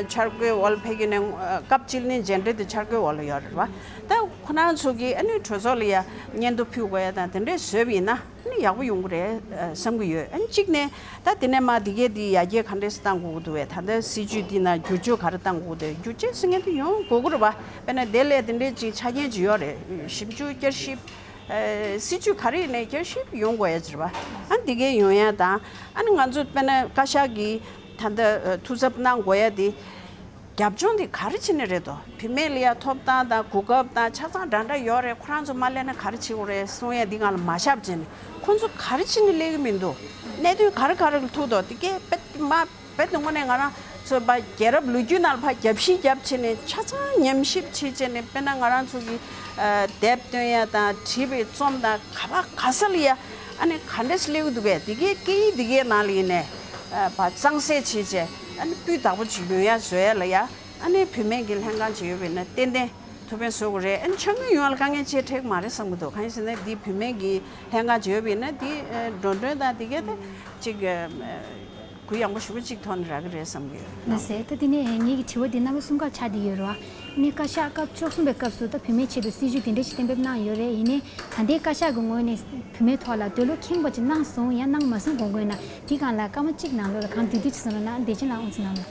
འཆར་འགོད་འོག་ལ་ཕེབས་ཀྱི་ཡོད་ནའི། ཨ་སྐབས་གཅིག་ནི་མཇལ་འཕྲད་དེ་འཆར་འགོད་འོག་ལ་ཡོད་རེད་བ། ད་ཁོ་རང་ཚོ་གིས་ཨ་ནི་གྲོས་ཚོགས་ལ་ཡ་སྙན་ཐོ་ཕུལ་དགོས་ཡ་དང་དེ་འདྲས་བཟོས་པ་ཡིན་ན། ཨ་ནི་ཡག་པོ་ཡོང་གི་རེད་ཨ་བསམ་གྱི་ཡོད། ཨ་ནི་གཅིག་ནས་ད་དེ་ནས་མར་དེ་གའི་དེ་ཡར་རྒྱས་ག་འདྲས་སེ་གཏང་དགོས་ཀྱི་འདུག་བས། ད་ལྟ་སྲིད་ཇུས་འདི་ནང་བསྒྱུར་བཅོས་ག་རེ་གཏང་དགོས་ཀྱི་འདུག་བསྒྱུར་བཅོས་ཟེར་མཁན་དེ་ཡོང་དགོས་ཀྱི་རེད་བ། དཔེར་ན་དེ་ལས་དེ་འདྲས་ཅིག་ཆ་རྐྱེན་ཅིག་ཡོད་རེད། ཞིབ་འཇུག་བསྐྱར་ཞིབ། ཨ་སྲིད་ཇུས་ག་རེ་ཡིན་ནའི་བསྐྱར་ཞིབ་ཡོང་དགོས་ཡ་ཅིག་རེད་བ། ཨ་འདི་གའི་ཡོང་ཡ་དང་། ཨ་ནི་ང་ཚོ་དཔེར་ན་བཀའ་ཤག་གིས་ད་ལྟ་ཨ་ཐུགས་འཚབ་གནང་དགོས་ཡ་དེ། རྒྱབ་ལྗོངས་དེ་ག་རེ་བྱས་ནས་རེད་དོ། བུད་མེད་ལ་ཡ་ཐོབ་ཐང་དང་གོ་སྐབས་དང་ཆ་ཚང་འདྲ་འདྲ་ཡོད་རེད། ཁོ་རང་ཚོ་མ་སླེབས་ན་ག་རེ་བྱེད་དགོས་རེད་གསུང་ཡ་འདི་སྒང་ལ་མ་ཞབས་བྱས་ནས། ཁོ་ཚོ་ག་རེ་བྱས་ནས་སླེབས་ཀྱི་མི་འདུག་གནད་དོན་ག་རེ་ག་རེ་ལ་ཐུག་འདུག་དེ་གའི་དཔེ་མ་དཔེ་དེ་དངོས་གནས་ང་རང་ཚོ་ཕར་རྒྱལ་རབས་ལོ་རྒྱུས་ནང་ལ་ཕར་རྒྱབ་བཤིག་རྒྱབ་བྱས་ནས་ཆ་ཚང་ཉམས་ཞིབ་བྱེད་བྱས་ནས། དཔེར་ན་ང་རང་ཚོ་གི་ཨ་དེབ་བཏོན་ཡ་དང་བྲིས་པའི་རྩོམ་དང་ག་པ་ག་ས་ལ་ཡ་ཨ་ནི་ག་འདྲས་སླེབས་ཀྱི་འདུག་གས། དེ་གའི་སྐད་ཡིག་དེ་གའི་ནང་ལ་ཡིན་ནས་ཨ་ཕར་གཙང་སེལ་བྱས་བྱས། ཨ་ནི་སྤུས་དག་པོ་ཅིག་ཡོང་ཡ་བཟོ་ཡ་ལ་ཡ། ཨ་ནི་བུད་མེད་ཀྱི་ལྷན་ཁང་ཅིག་ཡོད་པ་ཡིན་ན་ཏན་ཏན་ཐུགས་ཕན་གསོས་ཀྱི་རེད། ཨ་ནི་ཆ་དངུལ་ཡོང་ཡ་ལ་དཀའ་ངལ་ཅིག་འཕྲད་ཀྱི་མ་རེད་བསམ་གྱི་འདུག་གང་ཡིན་ཟེར་ན་འདི་བུད་མེད་ཀྱི་ལྷན་ཁང་ཅིག་ཡོད་པ་ཡིན་ན། འདི་ཨ་འགྲོ་གྲོན་དང་དེ་གའི་ད་ཅིག་ཨ་གུ་ཡངས་པོ་ཞེ་པོ་ཅིག་ཐོག་ནས་རག་གི་རེད་བསམ་གྱི་ཡོད། ལགས་སེ། ད་དེ་ནས་ངེད་ཀྱི་དྲི་བ་འདི་རྣམ་པ་གསུམ་ཀ་ཆགས་བསྡད་ཡོད་རེད་བ། ཨ་ནི་བཀའ་ཤག་སྐབས་བཅུ་གསུམ་པའི་སྐབས་སུ་ད་བུད་མེད་ཆེད་དུ་སྲིད་ཇུས་དེ་འདྲ་ཞིག་གཏན་འབེབས་གནང་ཡོད་རེད། ཡིན་ནའི་ད་ལྟའི་བཀའ་ཤག་གི་ངོས་ནས་བུད་མེད་ཐོག་ལ་འདོད་བློ་ཁེངས་པ་ཅིག་གནང་སོང་ཡང་གནང་མ་སོང་དགོངས་དགོས་ན། དེའི་སྒང་ལ་སྐར་མ་གཅིག་ནང་ལོགས་ལ་གང་བསྡུས་བསྡུས་ཅིག་གསུང་རོགས་གནང་། བདེ་ཆེན་ལགས་དབུ་འཛུགས་གནང་རོགས། ལགས།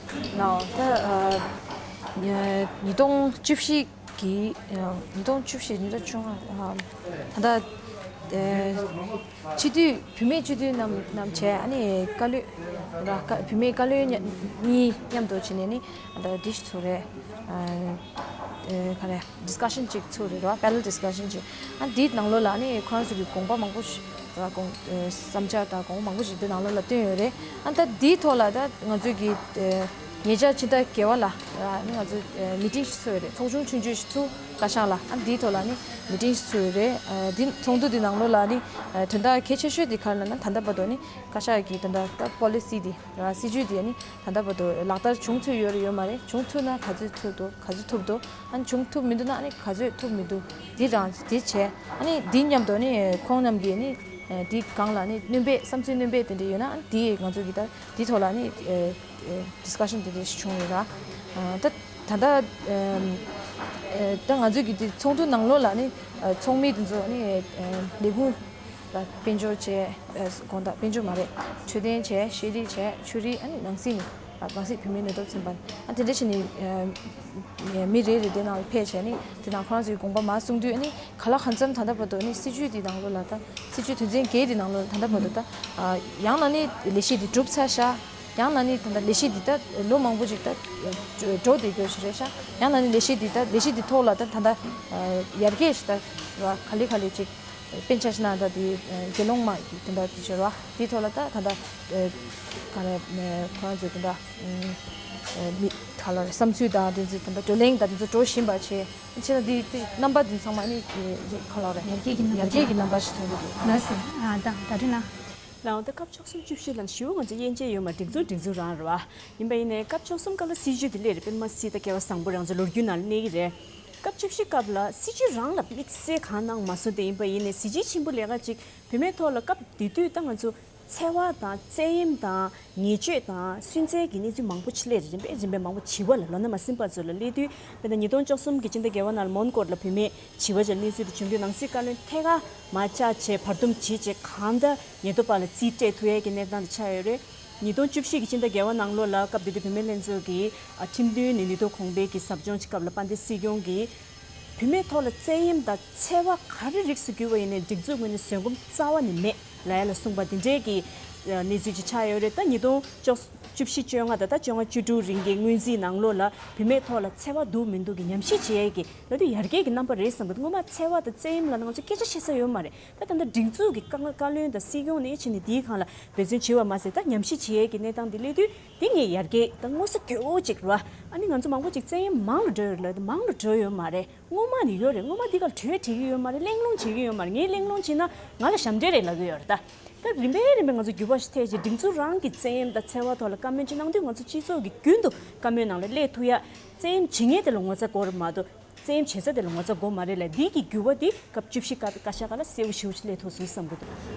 ད་ཨ་ཉིས་སྟོང་བཅུ་བཞི་གི་ཉིས་སྟོང་བཅུ་བཞི་ཉིས་སྟོང་བཅོ་ལྔ་ད་ལྟ་སྤྱི་འཐུས་བུད་མེད་སྤྱི་འཐུས་རྣམས་རྣམས་བྱས། ཨ་ནི་བཀའ་བློན་ར་བུད་མེད་བཀའ་བློན་གཉིས་མཉམ་དུ་བྱས་ནས་ནི་ད་ལྟ་འདི་ཞིག་ཚུགས་རེད། ག་རེ་discussion་ཅིག་ཚུགས་རེད་ར། panel discussion་ཅིག་ཨ་འདིའི་ནང་ལོགས་ལ་ནི་ཁོ་རང་ཚོ་གི་དགོངས་པ་མང་པོ་ཞིག་ར་དགོངས་བསམ་འཆར་དང་དགོངས་པ་མང་པོ་ཞིག་འདི་ནང་ལོགས་ལ་བཏོན་ཡོད་རེད། ཨ་ད་འདིའི་ཐོག་ལ་ད་ང་ཚོས་ཀྱི་ཉེ་ཆར་ཕྱི་ཟླ་བརྒྱད་པ་ལ་ནི་ང་ཚོ་meeting་ཞིག་ཚོགས་ཡོད་རེད། ཚོགས་ཆུང་ཆུང་ཆུང་ཞིག་ཚུགས། བཀའ་ཤག་ལ་ཨ་འདིའི་ཐོག་ལ་ནི་meeting་ཞིག་ཚོགས་ཡོད་རེད། འདི་ཚོགས་འདུ་འདི་ནང་ལོགས་ལ་ནི་དོན་དག་གལ་ཆེ་ཤོས་འདི་ག་རེ་ལབ་ན། ད་ལྟ་བར་དུ་ནི་བཀའ་ཤག་གི་ད་ལྟ་ད་policy་འདི་ར་སྲིད་ཇུས་འདི་ནི་ད་ལྟ་བར་དུ་ལག་བསྟར་བྱུང་ཚུལ་ཡོད་རེད་ཡོད་མ་རེད། བྱུང་ཐུབ་ན་ག་ཚོད་ཐུབ་འདུག་ག་ཚོད་ཐུབ་འདུག་ཨ་ནི་བྱུང་ཐུབ་མི་འདུག་ན་ཨ་ནི་ག་ཚོད་ཐུབ་མི་འདུག་འདི་རང་འདི་བྱས། ཨ་ནི་འདི་མཉམ་དུ་ནི་ཁོང་རྣམས་ཀྱིས་ནི་འདི་སྒང་ལ་ནི་སྣོན་པ་བསམ་ཚུལ་སྣོན་པ་དེ་འདྲ་ཡོད་ན། ཨ་ནི་འདི་ང་ཚོ་གི་ད་འདི་ཐོག་ལ་ནི་discussion་དེ་འདྲ་ཞིག་བྱུང་ཡོད་ར། ད་ད་ལྟ་ད་ང་ཚོ་གི་འདི་ཚོགས་འདུ་ནང་ལོགས་ལ་ནི་ཚོགས་མི་དེ་ཚོ་ནི་ལས་ཁུངས་ལ་དཔལ་འབྱོར་བྱས། དགོང་དག་དཔལ་འབྱོར་མ་རེད། འཕྲོད་བསྟེན་བྱས། ཤེས་རིག་བྱས། ཆོས་རིག་ཨ་ནི་ནང་སྲིད་ནི་ནང་སྲིད་བུད་མེད་ནུས་སྟོབས་ཚན་པ་ཨ་དེ་འདྲ་བྱས་ནས་མི་རེ་རེ་དེ་ནང་ལ་ཕེབས་བྱས་ནི་དེ་ནང་ཁོ་རང་ཚོའི་དགོངས་པ་མར་གསུང་དུས། ཨ་ནི་ག་ལ་གང་འཚམ་ད་ལྟ་བར་དུ་ནི་སྲིད་ཇུས་དེ་ནང་ལོགས་ལ་ད་སྲིད་ཇུས་དོན་ཚན་བརྒྱད་དེ་ནང་ལོགས་ད་ལྟ་བར་དུ་ད་ཡང་ན་ནི་ལས་གཞི་དེ་གྲུབ་ཚར་ཤག་ཡང་ན་ནི་ད་ལྟ་ལས་གཞི་འདི་ད་ལོ་མང་པོ་ཅིག་ད་འགྲོ་བསྡད་རྒྱུ་ཞིག་རེད་ཤག་ཡང་ན་ནི་ལས་གཞི་འདི་ད་ལས་གཞི་འདི་ཐོག་ལ་ད་ད་ལྟ་ཡར་རྒྱས་ཤིག་ད་ག་ལེ་ག་ལེ་ཅིག་ དཔེར་ཆ་བཞག་ན་ད་དེ་དགེ་སློང་མ་གི་དེ་འདྲ་དེ་བྱོས་ར། དེའི་ཐོག་ལ་ད་ད་ལྟ་ག་རེ་ཁོ་རང་ཚོ་དེ་འདྲ་མི་ག་ལ་རེ་བསམ་ཚུལ་དང་དེ་ཚོ་དེ་འདྲ་བགྲོ་གླེང་དང་དེ་ཚོ་འགྲོ་བཞིན་པ་བྱས། ཕྱིན་ན་འདི་འདི་རྣམ་པ་འདི་ཚང་མ་ནི་ག་ལ་རེ་ཡར་རྒྱས་ཀྱི་རྣམ་པ་ཡར་རྒྱས་ཀྱི་རྣམ་པ་ཞིག་མཐོང་གི་འདུག་ལགས་སོ། ཨ་ད་ད་དུང་ན། ལའང་ད་སྐབས་བཅུ་གསུམ་བཅུ་བཞི་ལ་ཞུ་ང་ཚོ་དབྱེ་འབྱེད་ཡོད་མ་སྒྲིག་འཛུགས་སྒྲིག་འཛུགས་རང་རེད་བ། ཡིན་པ་ཡིན་ནའི་སྐབས་བཅུ་གསུམ་སྐབས་ལ་སྲིད་བྱུས་དེ་སླེབས་རེད། དཔེར་ན་སྲིད་ད་སྐལ་བ་བཟང་པོ་རང་ཚོ་ལོ་རྒྱུས་ནང་ལ་གནས་ཀྱི་རེད། སྐབས་བཅུ་བཞི་སྐབས་ལ་སྲིད་བྱུས་རང་ལ་དམིགས་བསལ་གང་གནང་མ་སོང་། དེ་ཡིན་པ་ཡིན་ནའི་གཟི་བརྗིད་ཆེན་པོ་ལས་ཀ་ཅིག་བུད་མེད་ཐོག་ལ་སྐབས་དེ་དུས་ད་ང་ཚོ་འཚེ་བ་དང་བཙན་གཡེམ་དང་ཉེས་སྤྱོད་དང་སུན་གཙེར་གྱི་གནས་ཚུལ་མང་པོ་ཆེ་སླེབས་རེད། རིམ་པས་རིམ་པས་མང་པོ་བྱིས་པ་ལ་ལོ་ན་མ་ཟིན་པ་ཚོ་ལ་སླེབས་དུས། དཔེར་ན་ཉིས་སྟོང་བཅུ་གསུམ་གྱི་སྤྱི་ཟླ་བརྒྱད་པ་ནང་ལ་མོན་གྷོ་ལ་བུད་མེད་བྱིས་པ་ཅིག་གནས་ཚུལ་དེ་བྱུང་དུས་ནང་སྲིད་བཀའ་བློན་ཐད་ཀར་མར་བཅར་བྱས་བར་འདུམ་བྱེད་བྱས་གང་ལྟར་ཉེན་རྟོག་པ་ལ་རྩིས་སྤྲད་ཐུབ་ཡས་ཀྱི་གནས་སྟངས་དེ་ཆགས་ཡོད་རེད། ཉིས་སྟོང་བཅུ་བཞི་གི་སྤྱི་ཟླ་བརྒྱད་པ་ནང་ལོགས་ལ་སྐབས་དེ་དུས་བུད་མེད་ལྷན་ཚོགས་ཀྱི་ཨ་ཁྲིམས་མཐུན་ནས་ནུས་སྟོབས་གོང་འཕེལ་གྱི་ཟབ་སྦྱོང་གི་སྐབས་ལ་དཔལ་ལྡན་སྲིད་སྐྱོང་གིས་བུད་མེད་ཐོག་ལ་བཙན་གཡེམ་དང་འཚེ་བ་ག་རེ་རིགས་སུ་གྱུར་པ་ཡིན་ནའི་སྒྲིག་འཛུགས་ངོས་ནས་བཟོད་སྒོམ་རྩ་བ་ནས་མེད་ལབ་ཡ་ལ་གསུངས་པ་འདི་འདྲའི་གི་གནས་ཚུལ་ཅིག་ཆགས་ཡོད་རེད། ད་ཉིས་སྟོང་བཅུ་བཞི་བཅོ་ལྔ་ད་ལྟ་བཅོ་ལྔ་བཅུ་དྲུག་རིང་གི་སྔོན་རྩིས་ནང་ལོགས་ལ་བུད་མེད་ཐོག་ལ་འཚེ་བ་འདུག་མི་འདུག་གི་ཉམས་ཞིབ་བྱེད་ཡས་ཀྱི་ལབ་དུས་ཡར་རྒྱས་ཀྱི་རྣམ་པ་རེད་བསམ་གི་འདུག་སྔོན་མ་འཚེ་བ་དང་བཙན་གཡེམ་ལབ་ན་ང་ཚོ་སྐད་ཆ་བཤད་ས་ཡོད་མ་རེད། ད་ད་ལྟ་སྒྲིག་འཛུགས་ཀྱི་བཀའ་བཀའ་བློན་དང་སྲིད་སྐྱོང་ནས་ཕྱིན་ནས་དེའི་སྒང་ལ་འབད་བརྩོན་བྱེད་པ་མ་ཟད་ད་ཉམས་ཞིབ་བྱེད་ཡས་ཀྱི་གནས་སྟངས་འདི་སླེབས་དུས་འདི་ངས་ཡར་རྒྱས་ད་མངོན་གསལ་དོད་པོ་ཅིག་རེད་བ། ཨ་ནི་ང་ཚོ་མང་པོ་ཅིག་བཙན་གཡེམ་མང་ལ་འགྲོ་ཡོད་རེད་ལབ་དུས་མང་ལ་འགྲོ་ཡོད་མ་རེད། སྔོན་མ་ནས་ཡོད་རེད། སྔོན་མ་འདི་ག་ལ་གྲོས་བྲིས་ཀྱི་ཡོད་མ་རེད། གླེང་སློང་བྱེད་ཀྱི་ཡོད་མ་རེད། ངས་གླེང་སློང་བྱས་ན་ང་ལ་ཞབས་འདྲེན་རེད་ལབ་ཀྱི་ཡོད་རེད་ད། ད་རིམ་པས་རིམ་པས་ང་ཚོ་འགྱུར་བ་ཞིག་ཐེབས་བྱས་སྒྲིག་འཛུགས་རང་གི་བཙན་གཡེམ་དང་འཚེ་བ་ཐོག་ལ་བཀའ་མོལ་ཅིག་གནང་དུས་ང་ཚོ་སྤྱི་ཚོགས་ཀྱི་རྒྱུན་དུ་བཀའ་མོལ་ནང་ལ་སླེབས་ཐུབ་ཡ། བཙན་གཡེམ་བྱེད་མཁན་དེ་ལ་ངོ་ཚ་དགོས་རེད་མ་གཏོགས་བཙན་གཡེམ་བྱེད་ས་དེ་ལ་ངོ་ཚ་དགོས་མ་རེད་ལབ་འདི་གི་འགྱུར་བ་འདི་སྐབས་བཅུ་བཞི་སྐབས་བཀའ་ཤག་སྒང་ལ་གསལ་པོ་ཞེ་པོ་ཅིག་སླེབས་ཐུབ་སོང་བསམ་གྱི་འདུག་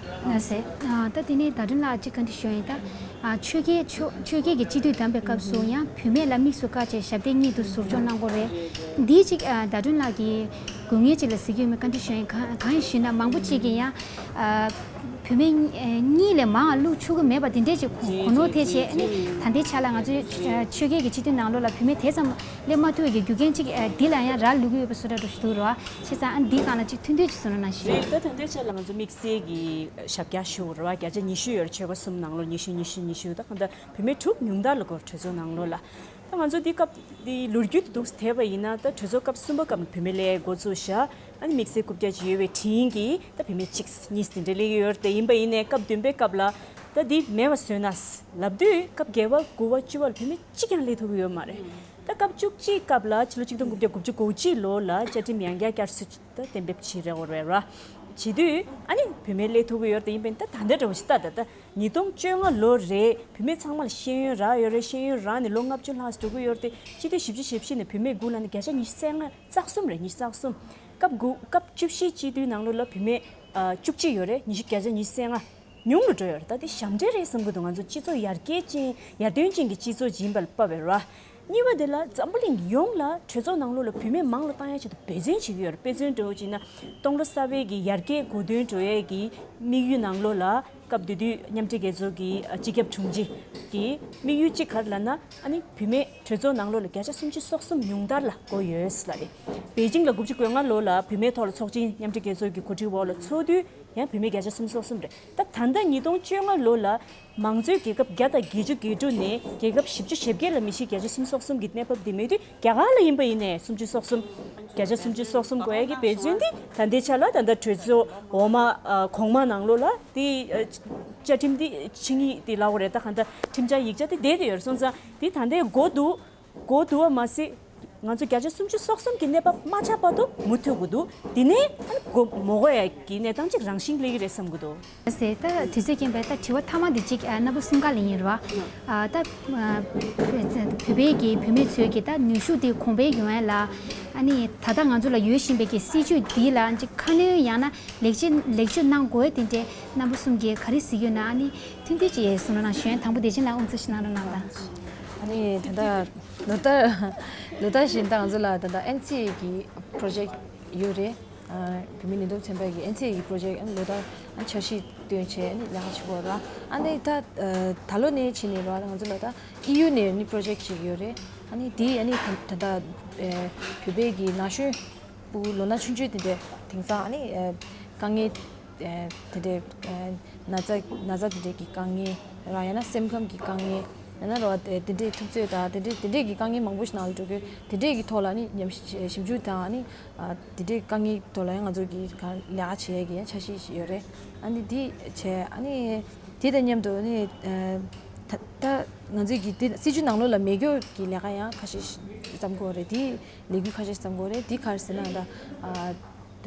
ལགས་སེ། ཨ་ད་དེ་ནས་ཟླ་སྒྲོན་ལགས་ཅིག་བཀའ་འདྲི་ཞུ་ཡ་ཡིན་ད། ཨ་ཆོལ་ཁའི་ཆོ་ཆོལ་ཁའི་གི་སྤྱི་འཐུས་བདམས་པའི་སྐབས་སུ་ཡང་བུད་མེད་ལ་དམིགས་སུ་བཀར་བྱས་ཞབས་སྟེགས་གཉིས་དུ་ཟུར་འཇོག་གནང་དགོས་རེད། འདིའི་ཅིག་ཨ་ཟླ་སྒྲོན་ལགས་ཀྱིས་དགོས་ངེས་ཅིག་ལ་གཟིགས་ཀྱི་ཡོད་མེད་བཀའ་འདྲི་ཞུ་ཡ་ཡིན། གང་གང་ཡིན་ཞུས་ན་མང་པོ་ཅིག་གིས་ཡང་ཨ་བུད་མེད་གཉིས་ལས་མང་བ་བླུག་ཆོག་གི་མེད་པ་དེ་འདྲས་ཅིག་གོ་གོ་ནོར་ཐེབས་བྱས། ཨ་ནི་ད་ལྟའི་ཆ་ལ་ང་ཚོའི་ཆོལ་ཁའི་གི་སྤྱི་འཐུས་ནང་ལོགས་ལ་བུད་མེད་དེ་ཙམ་སླེབས་མ་ཐུབ་པའི་གི་རྒྱུ་རྐྱེན་ཅིག་ཨ་འདི་ལ་ཡང་རག་ལུས་ཀྱི་ཡོད་པའི་བཟོ་འདྲ་འདྲ་ཞིག་འདུག་རེད་བ། བྱས་ཙང་ཨ་འདིའི་སྒང་ལ་ཅིག་ཐུང་ཐུང་ཅིག་གསུང་རོགས་གནང་ཞུ། རེད། ད་ད་ལྟའི་ཆ་ལ་ང་ཚོ་དམིགས་བསལ་གྱི་ཞབས་བཀྱག་ཞུ་རེད་བ། བརྒྱ་ཆ་ཉི་ཤུ་ཡོད་རེད། ཆོལ་ཁ་གསུམ་ནང་ལོགས་ཉི་ཤུ་ཉི་ཤུ་ཉི་ཤུ་ད་གང་ལྟར་བུད་མེད་དྲུག་ཉུང་མཐར་ལ་གོ་གྲོས་ཚོགས་ནང་ལོགས་ལ། ད་ང་ཚོ་འདི་སྐབས་འདི་ལོ་རྒྱུས་དེ་འདུག་སེ་བལྟས་པ་ཡིན་ན་ད་གྲོས་ཚོགས་སྐབས་གསུམ་པ་སྐབས་ནས་བུད་མེད་སླེབས་འགོ་བཙུགས་ཤག་ཨ་ནི་དམིགས་བསལ་རྐུབ་བཀྱག་ཅིག་ཡོད་པའི་དྲིན་གྱིས་ད་བུད་མེད་གཅིག་གཉིས་དེ་འདྲ་སླེབས་ཀྱི་ཡོད་རེད། དེ་ཡིན་པ་ཡིན་ནའི་སྐབས་བདུན་པའི་སྐབས་ལ་ད་འདི་མེད་པ་བཟོས་ན་ལབ་དུས་སྐབས་བརྒྱད་པ་དགུ་པ་བཅུ་པ་ལ་བུད་མེད་གཅིག་ཀྱང་སླེབས་ཐུབ་ཀྱི་ཡོད་མ་རེད། ད་སྐབས་བཅུ་གཅིག་སྐབས་ལ་ཕྱི་ལོ་ཆིག་སྟོང་དགུ་བརྒྱ་དགུ་བཅུ་གོ་གཅིག་ལོ་ལ་བཅའ་ཁྲིམས་ཡང་བསྐྱར་བསྐྱར་གསོ་ད་གཏན་འབེབས་བྱེད་རེད་འོ་རེད་ར། བྱེད་དུས་ཨ་ནི་བུད་མེད་སླེབས་ཐུབ་ཀྱི་ཡོད་རེད། དེ་ཡིན་པས་ད་ད་ལྟ་འདྲ་བོ་ཞིག་ལྟ་ད་ད་ཉིས་སྟོང་བཅོ་ལྔ་ལོ་རེད། བུད་མེད་ཚང་མ་ལ་ཤེས་ཡོན་རག་ཡོད་རེད། ཤེས་ཡོན་རག་ནས་ལོ་ལྔ་བཅུ་ལྷག་འགྲོ་གི་ཡོད་རེད། དེ་སྤྱི་འཐུས་བཞི་བཅུ་ཞེ་བཞི་ནས་བུད་མེད་དགུ་ལ་ནི་བརྒྱ་ཆ་ཉི་ཤུ་རྩ་ལྔ་རྩ་གསུམ་རེད། ཉི་ཤུ་རྩ་གསུམ། སྐབས་དགུ་སྐབས་བཅུ་བཞི་སྤྱི་འཐུས་ནང་ལོགས་ལ་བུད་མེད་ཨ་བཅུ་གཅིག་ཡོད་རེད། ཉི་ཤུ་བརྒྱ་ཆ་ཉི་ཤུ་རྩ་ལྔ། ཉུང་རུ་འགྲོ་ཡོད་རེད། ད་དེ་ཞབས་འདྲེན་རེད་བསམ་གྱི་འདུག་ང་ཚོ་སྤྱི་ཚོགས་ཡར་རྒྱས་ཅན་ཡར་ཐོན་ཅན་གྱི་སྤྱི་ཚོགས་ཅིག་ཡིན་པ་ལ་དཔག་པའི་ར། གཉིས་པ་དེ་ལ་འཛམ་བུ་གླིང་ཡོངས་ལ་གྲོས་ཚོགས་ནང་ལོགས་ལ་བུད་མེད་མང་རུ་བཏང་ཡ་ཆེད་དུ་འབད་བརྩོན་བྱེད་ཀྱི་ཡོད་རེད། དཔེ་མཚོན་འདྲ་བོ་བྱས་ན་སྟོང་ལོ་གསར་པའི་གི་ཡར་རྒྱས་གོ་དོན་འགྲོ་ཡས་ཀྱི་དམིགས་ཡུལ་ནང་ལོགས་ལ་སྐབས་དེ་དུས་མཉམ་འབྲེལ་རྒྱལ་ཚོགས་ཀྱི་སྤྱི་ཁྱབ་དྲུང་ཆེ་གི་དམིགས་ཡུལ་གཅིག་ག་རེ་ལབ་ན་ཨ་ནི་བུད་མེད་གྲོས་ཚོགས་ནང་ལོགས་ལ་བརྒྱ་ཆ་སུམ་ཅུ་སོ་གསུམ་ཉུང་མཐར་ལ་བགོས་ཡོད་ལབ་རེད། པེ་ཅིང་ལ་དགུ་བཅུ་གོ་ལྔ་ལོ་ལ་བུད་མེད་ཐོག་ལ་ཚོགས་ཆེན་མཉམ་འབྲེལ་རྒྱལ་ཚོགས་ཀྱི་གོ་སྒྲིག་འོག་ལ་ཚོགས་དུས། ཡང་བུད་མེད་བརྒྱ་ཆ་སུམ་ཅུ་སོ་གསུམ་རེད། ད་ད་ལྟ་ཉིས་སྟོང་བཅོ་ལྔ་ལོ་ལ་མང་གཙོའི་རྒྱལ་ཁབ་བརྒྱ་དང་བརྒྱད་ཅུ་གྱ་དྲུག་ནས་རྒྱལ་ཁབ་བཞི་བཅུ་ཞེ་བརྒྱད་ལ་མི་ཤེས་བརྒྱ་ཆ་སུམ་ཅུ་སོ་གསུམ་གྱི་གནས་བབ་འདི་མེད་དུས་རྒྱ་གར་ལ་ཡིན་པ་ཡིན་ནའི་སུམ་ཅུ་སོ་གསུམ། བརྒྱ་ཆ་སུམ་ཅུ་སོ་གསུམ་བགོ་ཡས་ཀྱི་འབད་བརྩོན་འདི་ད་ལྟའི་ཆ་ལ་ད་ལྟ་གྲོས་ཚོགས་འོག་མ་གོང་མ་ནང་ལོགས་ལ་འདི་བཅའ་ཁྲིམས་འདི་ཆིངས་ཡིག་འདི་ལབ་དགོས་རེད། ད་གང་ལྟར་ཁྲིམས་འཆར་ཡིག་ཆ་འདི་བསྡད་དེ་ཡོད་རེད། སོང་ཙང་འདི་ད་ལྟའི་འགོ་འདུག་འགོ་བསྡུ་བ་མ་ཟད། ང་ཚོ་བརྒྱ་ཆ་སུམ་ཅུ་སོ་གསུམ་གྱི་གནས་བབ་མ་ཆགས་བར་དུ་མུ་མཐུད་དགོས་འདུག་དེ་ནས་ཨ་ནི་འགོ་མ་འགོ་ཡ་གི་གནས་སྟངས་ཅིག་རང་བཞིན་སླེབས་ཀྱི་རེད་བསམ་གྱི་འདུག་ཟེར། ད་དུས་ཚོད་རྐྱེན་པས་ད་དྲི་བ་མཐའ་མ་འདི་གཅིག་ཨ་རྣམ་པ་གསུམ་ཀ་ལ་ཡིན་རེད་བ། ཨ་ད་ཨ་བོད་པའི་གི་བུད་མེད་ཚོའི་གི་ད་ནུས་ཤུགས་དེ་གོང་འཕེལ་ཡོང་ཡ་ལ་ཨ་ནི་ད་ལྟ་ང་ཚོ་ལ་ཡོད་བཞིན་པའི་གི་སྲིད་ཇུས་འདི་ལ་ཅིག་ཁ་སྣོན་ཡང་ན་ལེགས་བཅོས་ལེགས་བཅོས་གནང་དགོས་དེ་འདྲའི་རྣམ་པ་གསུམ་གྱིས་ག་རེ་གཟིགས་ཡོད་ན། ཨ་ནི་ཐུང་ཐུང་ཅིག་གསུང་རོགས་གནང་ཞུ་ཡ། དང་པོ་བདེ་ཆེན་ལགས་དབུ་འཛུགས་ཤིག་གནང་རོགས་གནང་དང་། ཨ་ནི་ད་ལྟ། ལོ་ལྟར་ལོ་ལྟར་བཞིན་ད་ང་ཚོ་ལ་ད་ལྟ་ཨེན་སི་ཨེ་གི་པྲོ་ཇེག་ཡོད་རེད། ཨ་བོད་མི་ལས་བསྡོམས་ཚན་པ་གི་ཨེན་སི་ཨེ་གི་པྲོ་ཇེག་ཨ་ནི་ལོ་ལྟར་ཨ་འཆར་གཞི་བཏོན་བྱས་ཨ་ནི་ལས་ཀ་བྱེད་དགོས་ར། ཨ་ནི་ད་ད་ལོ་ནས་བྱས་ནས་ར་ང་ཚོ་ལ་ད་ཨི་ཡུ་ནས་ཨ་ནི་པྲོ་ཇེག་ཅིག་ཡོད་རེད། ཨ་ནི་དེ་ཨ་ནི་ད་ད་ལྟ་བོད་པའི་གི་ན་གཞོན་ཕྲུ་གུ་ལོ་ན་ཆུང་ཆུང་དེ་འདྲ་དེང་སང་ཨ་ནི་དཀའ་ངལ་དེ་འདྲ་ན་ཚ་ན་ཚ་དེ་འདྲ་གི་དཀའ་ངལ་ར་ཡང་ན་སེམས་ཁམས་ཀྱི་དཀའ་ངལ། ཡང་ན་རོ་དེ་དེ་འདྲའི་ཐུབ་ཚོད་དང་དེ་འདྲའི་དེ་འདྲའི་གི་དཀའ་ངལ་མང་པོ་ཞིག་ནང་ལ་འགྲོ་གི། དེ་འདྲའི་གི་ཐོག་ལ་ནི་ཉམས་ཞིབ་ཞིབ་འཇུག་དང་ནི་ཨ་དེ་འདྲའི་དཀའ་ངལ་ཐོག་ལ་ཡང་ང་ཚོ་གི་ག་ལས་ཀ་བྱེད་ཡས་གི་ཡང་འཆར་གཞི་ཞིག་ཡོད་རེད། ཨ་ནི་དེ་བྱས་ཨ་ནི་དེ་དང་མཉམ་དུ་ནི་ཨ་ད་ད་ང་ཚོའི་གི་དེ་སྲིད་ཇུས་ནང་ལོགས་ལ་མེད་རྒྱུ་གི་ལས་ཀ་ཡང་ཁ་ཤས་ཤིག་བརྩམས་དགོས་རེད། དེ་ལས་འགུལ་ཁ་ཤས་བརྩམས་དགོས་རེད། དེ་ག་རེ་ཟེར་ན་ད་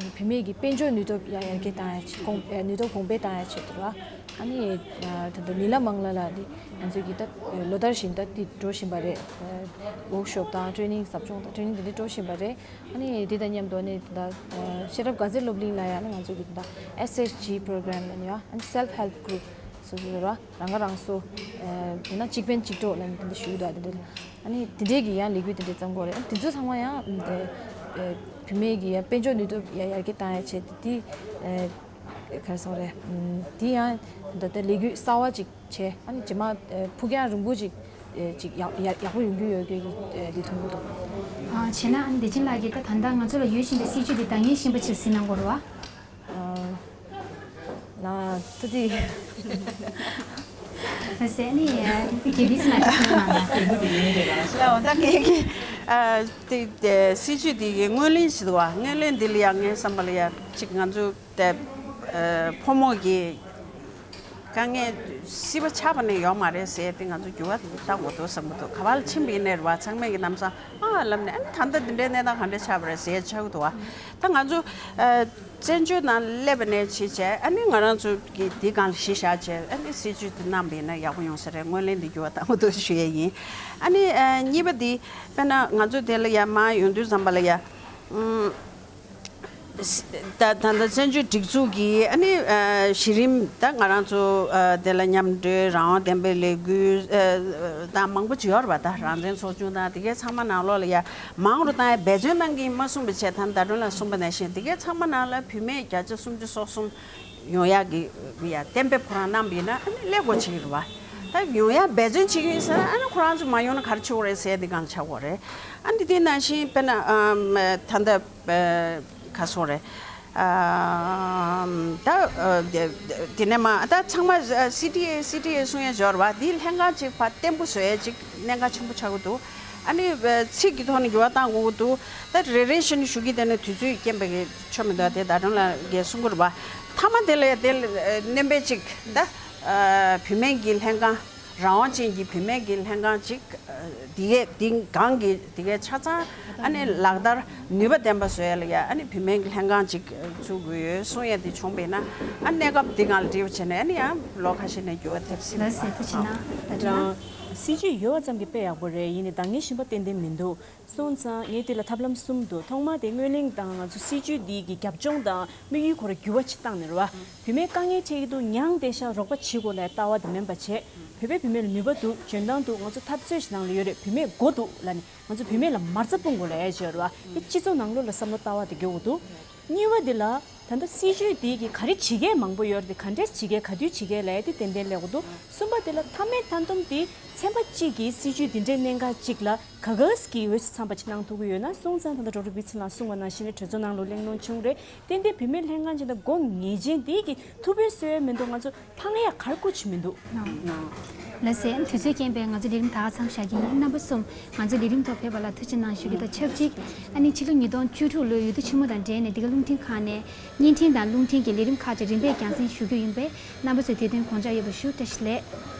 ཨ། བུད་མེད་ཀྱི་དཔལ་འབྱོར་ནུས་སྟོབས་ཡར་ཡར་རྒྱས་བཏང་ཡ་ཆེད་གོང་ཨ་ནུས་སྟོབས་གོང་འཕེལ་བཏང་ཡ་ཆེད་དུ་ལ། ཨ་ནི་ཨ་ད་ལྟ་མི་ལ་མང་ལ་ལ་ནི་ང་ཚོས་ཀྱི་ད་ལོ་ལྟར་བཞིན་ད་དེ་འགྲོ་བཞིན་པ་རེད། ཝོག་ཤོབ་དང་ཊེ་ནིང་ཟབ་སྦྱོང་དང་ཊེ་ནིང་དེ་འདྲ་འགྲོ་བཞིན་པ་རེད། ཨ་ནི་དེ་དང་མཉམ་དུ་ནི་ད་ཤེས་རབ་དགའ་ཚལ་སློབ་གླིང་ལ་ཡང་ནི་ང་ཚོས་ཀྱི་ད་ཨེས་ཨེཆ་ཇི་པོ་རོ་གྷ་རམ་ལ་ནི་ཡང་ཨ་ནི་སེལཕ་ཧེལཔ་གུ་རུབ་སོ་སོ་ར་རང་ཁ་རང་གསོ། ཨ་དེ་ན་གཅིག་ཕན་གཅིག་གྲོགས་ལ་ནི་དེ་འདྲ་ཞུ་གི་འདུག་དེ་འདྲ། ཨ་ནི་དེ་འདྲའི་གི་ཡང་ལས་འགུལ་དེ་འདྲ་བརྩམས་དགོས་རེད། ཨ་དེ་ཚོ་ཚང་མ་ཡང་དེ་ཨ་བུད་མེད་ཀྱི་ཡང་དཔལ་འབྱོར་ནུས་སྟོབས་ཡང་ཡར་རྒྱས་བཏང་ཡ་བྱས་ཏེ་དེ་ཨ་ག་རེ་ཟེར་དགོས་རེད། ཨམ་དེ་ཡང་ད་ལྟ་ལས་འགུལ་གསར་བ་ཅིག་བྱས། ཨ་ནི་རྗེས་མ་ཨ་ཕུགས་རྒྱང་རིང་པོ་ཅིག་ཨ་ཅིག་ཡག་ཡག་ཡག་པོ་ཡོང་རྒྱུ་ཡོད་རྒྱུ་གི་ཨ་དེ་མཐོང་གི་འདུག་ཨ་བྱས་ན་ཨ་ནི་བདེ་ཆེན་ལགས་ཀྱིས་ད་ད་ལྟ་ང་ཚོ་ལ་ཡོད་བཞིན་པའི་སྲིད་ཇུས་དེ་འདང་ངེས་གཞན་པ་ཅིག་གཟིགས་གནང་དགོས་རེད་བ། ཨ་ན་ཐུ་ཏི། ཟེར་ནི་དེ་དུས་ན་ཅི་སེ་ན་ན། ལའོ་ད་ཀྱེ་ཀྱེ། ཨ་དེ་དེ་སྲིད་ཇུས་དེ་གི་སྔོན་གླེང་ཞིག་འདུག་བ། སྔོན་གླེང་འདི་ལ་ཡང་ངའི་བསམ་པ་ལ་ཡང་ཅིག་ང་ཚོ་དེ་ཨ་ཕོ་མོ་གི་དཀའ་ངལ་སྲིད་པ་ཆགས་པ་ནས་ཡོད་མ་རེད་ཟེར་ཏེ་ང་ཚོ་འགྱུར་བ་བཏང་དགོས་འདུག་བསམ་གྱི་འདུག་ག་པར་ཕྱིན་པ་ཡིན་ནའི་རེད་བ། ཚང་མས་ཀྱི་ལམ་སང་ཨ་ལབ་ནས་ཨ་ནི་ད་ལྟ་འདི་འདྲའི་གནས་སྟངས་ག་འདྲ་ཆགས་པ་རེད་ཟེར་ཆགས་ཀྱི་འདུག་བ། ད་ང་ཚོ་ཨ་བཙན་བྱོལ་ནང་སླེབས་པ་ནས་བྱས་བྱས་ཨ་ནི་ང་རང་ཚོ་གི་འདི་སྒང་ལ་གཞི་བཞག་བྱས་ཨ་ནི་སྲིད་ཇུས་དེ་གནང་བ་ཡིན་ན་ཡག་པོ་ཡོང་ས་རེད། སྔོན་གླེང་འདི་འགྱུར་བ་བཏང་དགོས་འདུག་ཞུ་ཡས་ཡིན། ཨ་ནི་ཨ་གཉིས་པ་འདི་དཔེར་ན་ང་ཚོ་དེ་ལ་ཡ་མར་ཡོང་དུས་ཙམ་པ་ལ་ཡ་ཨུམ། ད་ད་ལྟ་བཙན་བྱོལ་སྒྲིག་འཛུགས་ཀྱི་ཨ་ནི་ཨ་གཞི་རིམ་ད་ང་རང་ཚོ་ཨ་དེ་ལ་མཉམ་འབྲེལ་རང་དབང་ལྡན་པའི་ལས་འགུལ་ཨ་དང་མང་པོ་ཅིག་ཡོད་རེད་པ། ད་རང་བཙན་ཚོགས་ཆུང་དང་དེ་གའི་ཚང་མ་ནང་ལོགས་ལ་ཡ་མང་རུ་བཏང་ཡ་འབད་བརྩོན་གནང་གི་ཡིན་མ་གསུངས་པ་བྱས། ད་ཟླ་སྒྲོན་ལགས་གསུངས་པ་ནང་བཞིན་དེ་གའི་ཚང་མ་ནང་ལ་བུད་མེད་བརྒྱ་ཆ་སུམ་ཅུ་སོ་གསུམ་ཡོང་ཡག་གི་ཡ་གཏན་འབེབས་ཁོ་རང་གནང་བ་ཡིན་ན་ཨ་ནི་སླེབས་དགོས་བྱེད་ཀྱི་རེད་པ། ད་ཡོང་ཡག་འབད་བརྩོན་བྱེད་ཀྱི་ཡིན་ཟེར་ན་ཨ་ནི་ཁོ་རང་ཚོ་མ་ཡོང་ན་ག་རེ་བྱེད་དགོས་རེད་ཟེར་དེ་སྒང་ལ་ཆགས་དགོས་རེད། ཨ་ནི་དེ་ནང་བཞིན་དཔེར་ན་ཨམ་ད་ལྟ་ཨ་ག་སོང་རེད། ཨམ་ད་ཨ་དེ་དེ་ནས་མ་ད་ཚང་མ་ཨ་སི་ཊི་ཨེ་སི་ཊི་ཨེ་གསུང་ཡ་འབྱོར་བ་འདི་ལྷན་ཁང་གཅིག་ཕར་བརྟན་པོ་བཟོ་ཡ་གཅིག་གནད་འགག་ཆེན་པོ་ཆགས་ཀྱི་འདུག་ཨ་ནི་ཨ་ཚིག་གི་ཐོག་ནས་འགྱུར་བ་གཏང་དགོས་ཀྱི་འདུག་ད་རེ་རེ་བཞིན་ཞུ་གི་དེ་ནས་དུས་ཚོད་རྐྱེན་པས་ཀྱི་ཆོ་མི་འདུག་དེ་ཟླ་སྒྲོན་ལགས་ཀྱིས་གསུང་གི་རེད་པ། མཐའ་མ་དེ་ལ་དེ་ལ་ཨ་སྣོན་པ་གཅིག་ད་ཨ་བུད་མེད་ཀྱི་ལྷན་ཁང་། རང་དབང་ཅན་གྱི་བུད་མེད་ཀྱི་ལྷན་ཁང་ཅིག་ཨ་དེ་གའི་དེ་སྒང་གི་དེ་གའི་ཆ་ཚང་ཨ་ནི་ལག་བསྟར་ནུས་པ་ལྡན་པ་བཟོ་ཡ་ལ་ཡ་ཨ་ནི་བུད་མེད་ཀྱི་ལྷན་ཁང་ཅིག་བཙུགས་དགོས་ཡོད་གསུང་ཡ་དེ་བྱུང་བས་ན་ཨ་གནས་སྐབས་འདི་སྒང་ལ་འབྲེལ་བ་བྱས་ནས་ཨ་ནི་ཡང་ལོ་ཁ་ཤས་ནས་འགྱུར་བ་ཐེབས་སྲིད་ལ་ཟེར་ཐུགས་ཆེ་གནང་། ད་དྲན། སྲིད་ཇུས་ཡོད་པ་ཙམ་གྱིས་དཔེ་ཡག་པོ་རེད། ཡིན་ནའི་འདང་ངེས་གཞན་པ་ཏན་ཏན་མི་འདུག་སོང་ཙང་ངས་དེ་ལ་ཐབས་ལམ་གསུམ་འདུག་ཐོག་མ་དེ་སྔོན་གླེང་དང་ང་ཚོ་སྲིད་ཇུས་འདི་གི་རྒྱབ་ལྗོངས་དང་དམིགས་ཡུལ་ཁོ་ར་འགྱུར་བ་ཅིག་བཏང་ནས་རེད་བ། བུད་མེད་དཀའ་ངལ་འཕྲད་ཀྱི་འདུག་མྱངས་བསྡད་ཤག་རོགས་པ་བྱེད་དགོས་ལབ་ལྟ་བ་དེ་མིན་པ་བྱས། བོད་པའི་བུད་མེད་ལ་ནུས་པ་འདུག་འཇོན་ཐང་འདུག་ང་ཚོ་འཐབ་རྩོད་ཞིག་ནང་ལ་ཡོད་རེད། བུད་མེད་མགོ་འདུག་ལབ་ནས་ང་ཚོ་བུད་མེད་ལ་མ་རྩ་སྤུངས་དགོས་ལབ་ཡ་ཅིག་ཡོད་རེད་བ། དེ་སྤྱི་ཚོགས་ནང་ལོགས་ལ་བསམ་བློ་ལྟ་བ་དེ་འགྱུར་དགོས་འདུག་གཉིས་པ་དེ་ལ། ད་ལྟ་སྲིད་ཇུས་འདི་གི་ག་རེ་བྱེད་མཁན་མང་པོ་ཡོད་རེད་དེ་ག་འདྲས་བྱེད་མཁན་ག་དུས་བྱེད་མཁན་ལབ་ཡ་དེ་ཏན་ཏན་སླེབས་དགོས་འདུག་གསུམ་པ་དེ་ལ་མཐའ་མའི་མཐའ་སྡོམ་དེ་ཚན་པ་གཅིག་གིས་སྲིད་ཇུས་འདི་འདྲའི་གནད་འགག་ཅིག་ལ་ག་ག་གི་འོས་སུ་འཚམ་པ་ཅིག་གནང་ཐུབ་ཀྱི་ཡོད་ན་གསུངས་ཙང་ད་ལྟ་ཌོག་ཊར་བི་ཚེ་རིང་ལགས་གསུངས་པ་ནང་བཞིན་རེད། གྲོས་ཚོགས་ནང་ལོགས་གླེང་སློང་བྱུང་རེད། ཏན་ཏན་བུད་མེད་ལྷན་ཁང་ཅིག་དང་མགོ་ངེས་ཅན་དེ་གི་ཐུ་བྷོད་བཟོ་ཡ་མི་འདུག་ང་ཚོ་ཕངས་ཡ་ག་རེ་ཀུ་ཅིག་མི་འདུག་ལགས་སེ། དུས་ཚོད་རྐྱེན་པས་ང་ཚོ་ལས་རིམ་ད་ག་མཚམས་བཞག་གི་ཡིན། རྣམ་པ་གསུམ་ང་ཚོའི་ལས་རིམ་ཐོག་ཕེབས་པ་ལ་ཐུགས་རྗེ་གནང་ཞུ་རྒྱུ་དང་ཆབས་ཅིག་ཨ་ནི་ཕྱི་ལོ་ཉིས་སྟོང་བཅུ་དྲུག་ལོའི་འོས་བསྡུ་ཆེན་མོ་དང་འབྲེལ་ནས་འདི་ག་རླུང་འཕྲིན་ཁང་ནས་བརྙན་འཕྲིན་དང་རླུང་འཕྲིན་གྱི་ལས་རིམ་ཁག་ཅིག་རིམ་པས་རྒྱང་སྲིང་ཞུ་རྒྱུ་ཡིན་པས་རྣམ་པ་ཚོས་དེ་དོན་དགོངས་འཇགས་ཡོད་པ་ཞུ། བཀྲ་ཤིས་བདེ་ལེགས།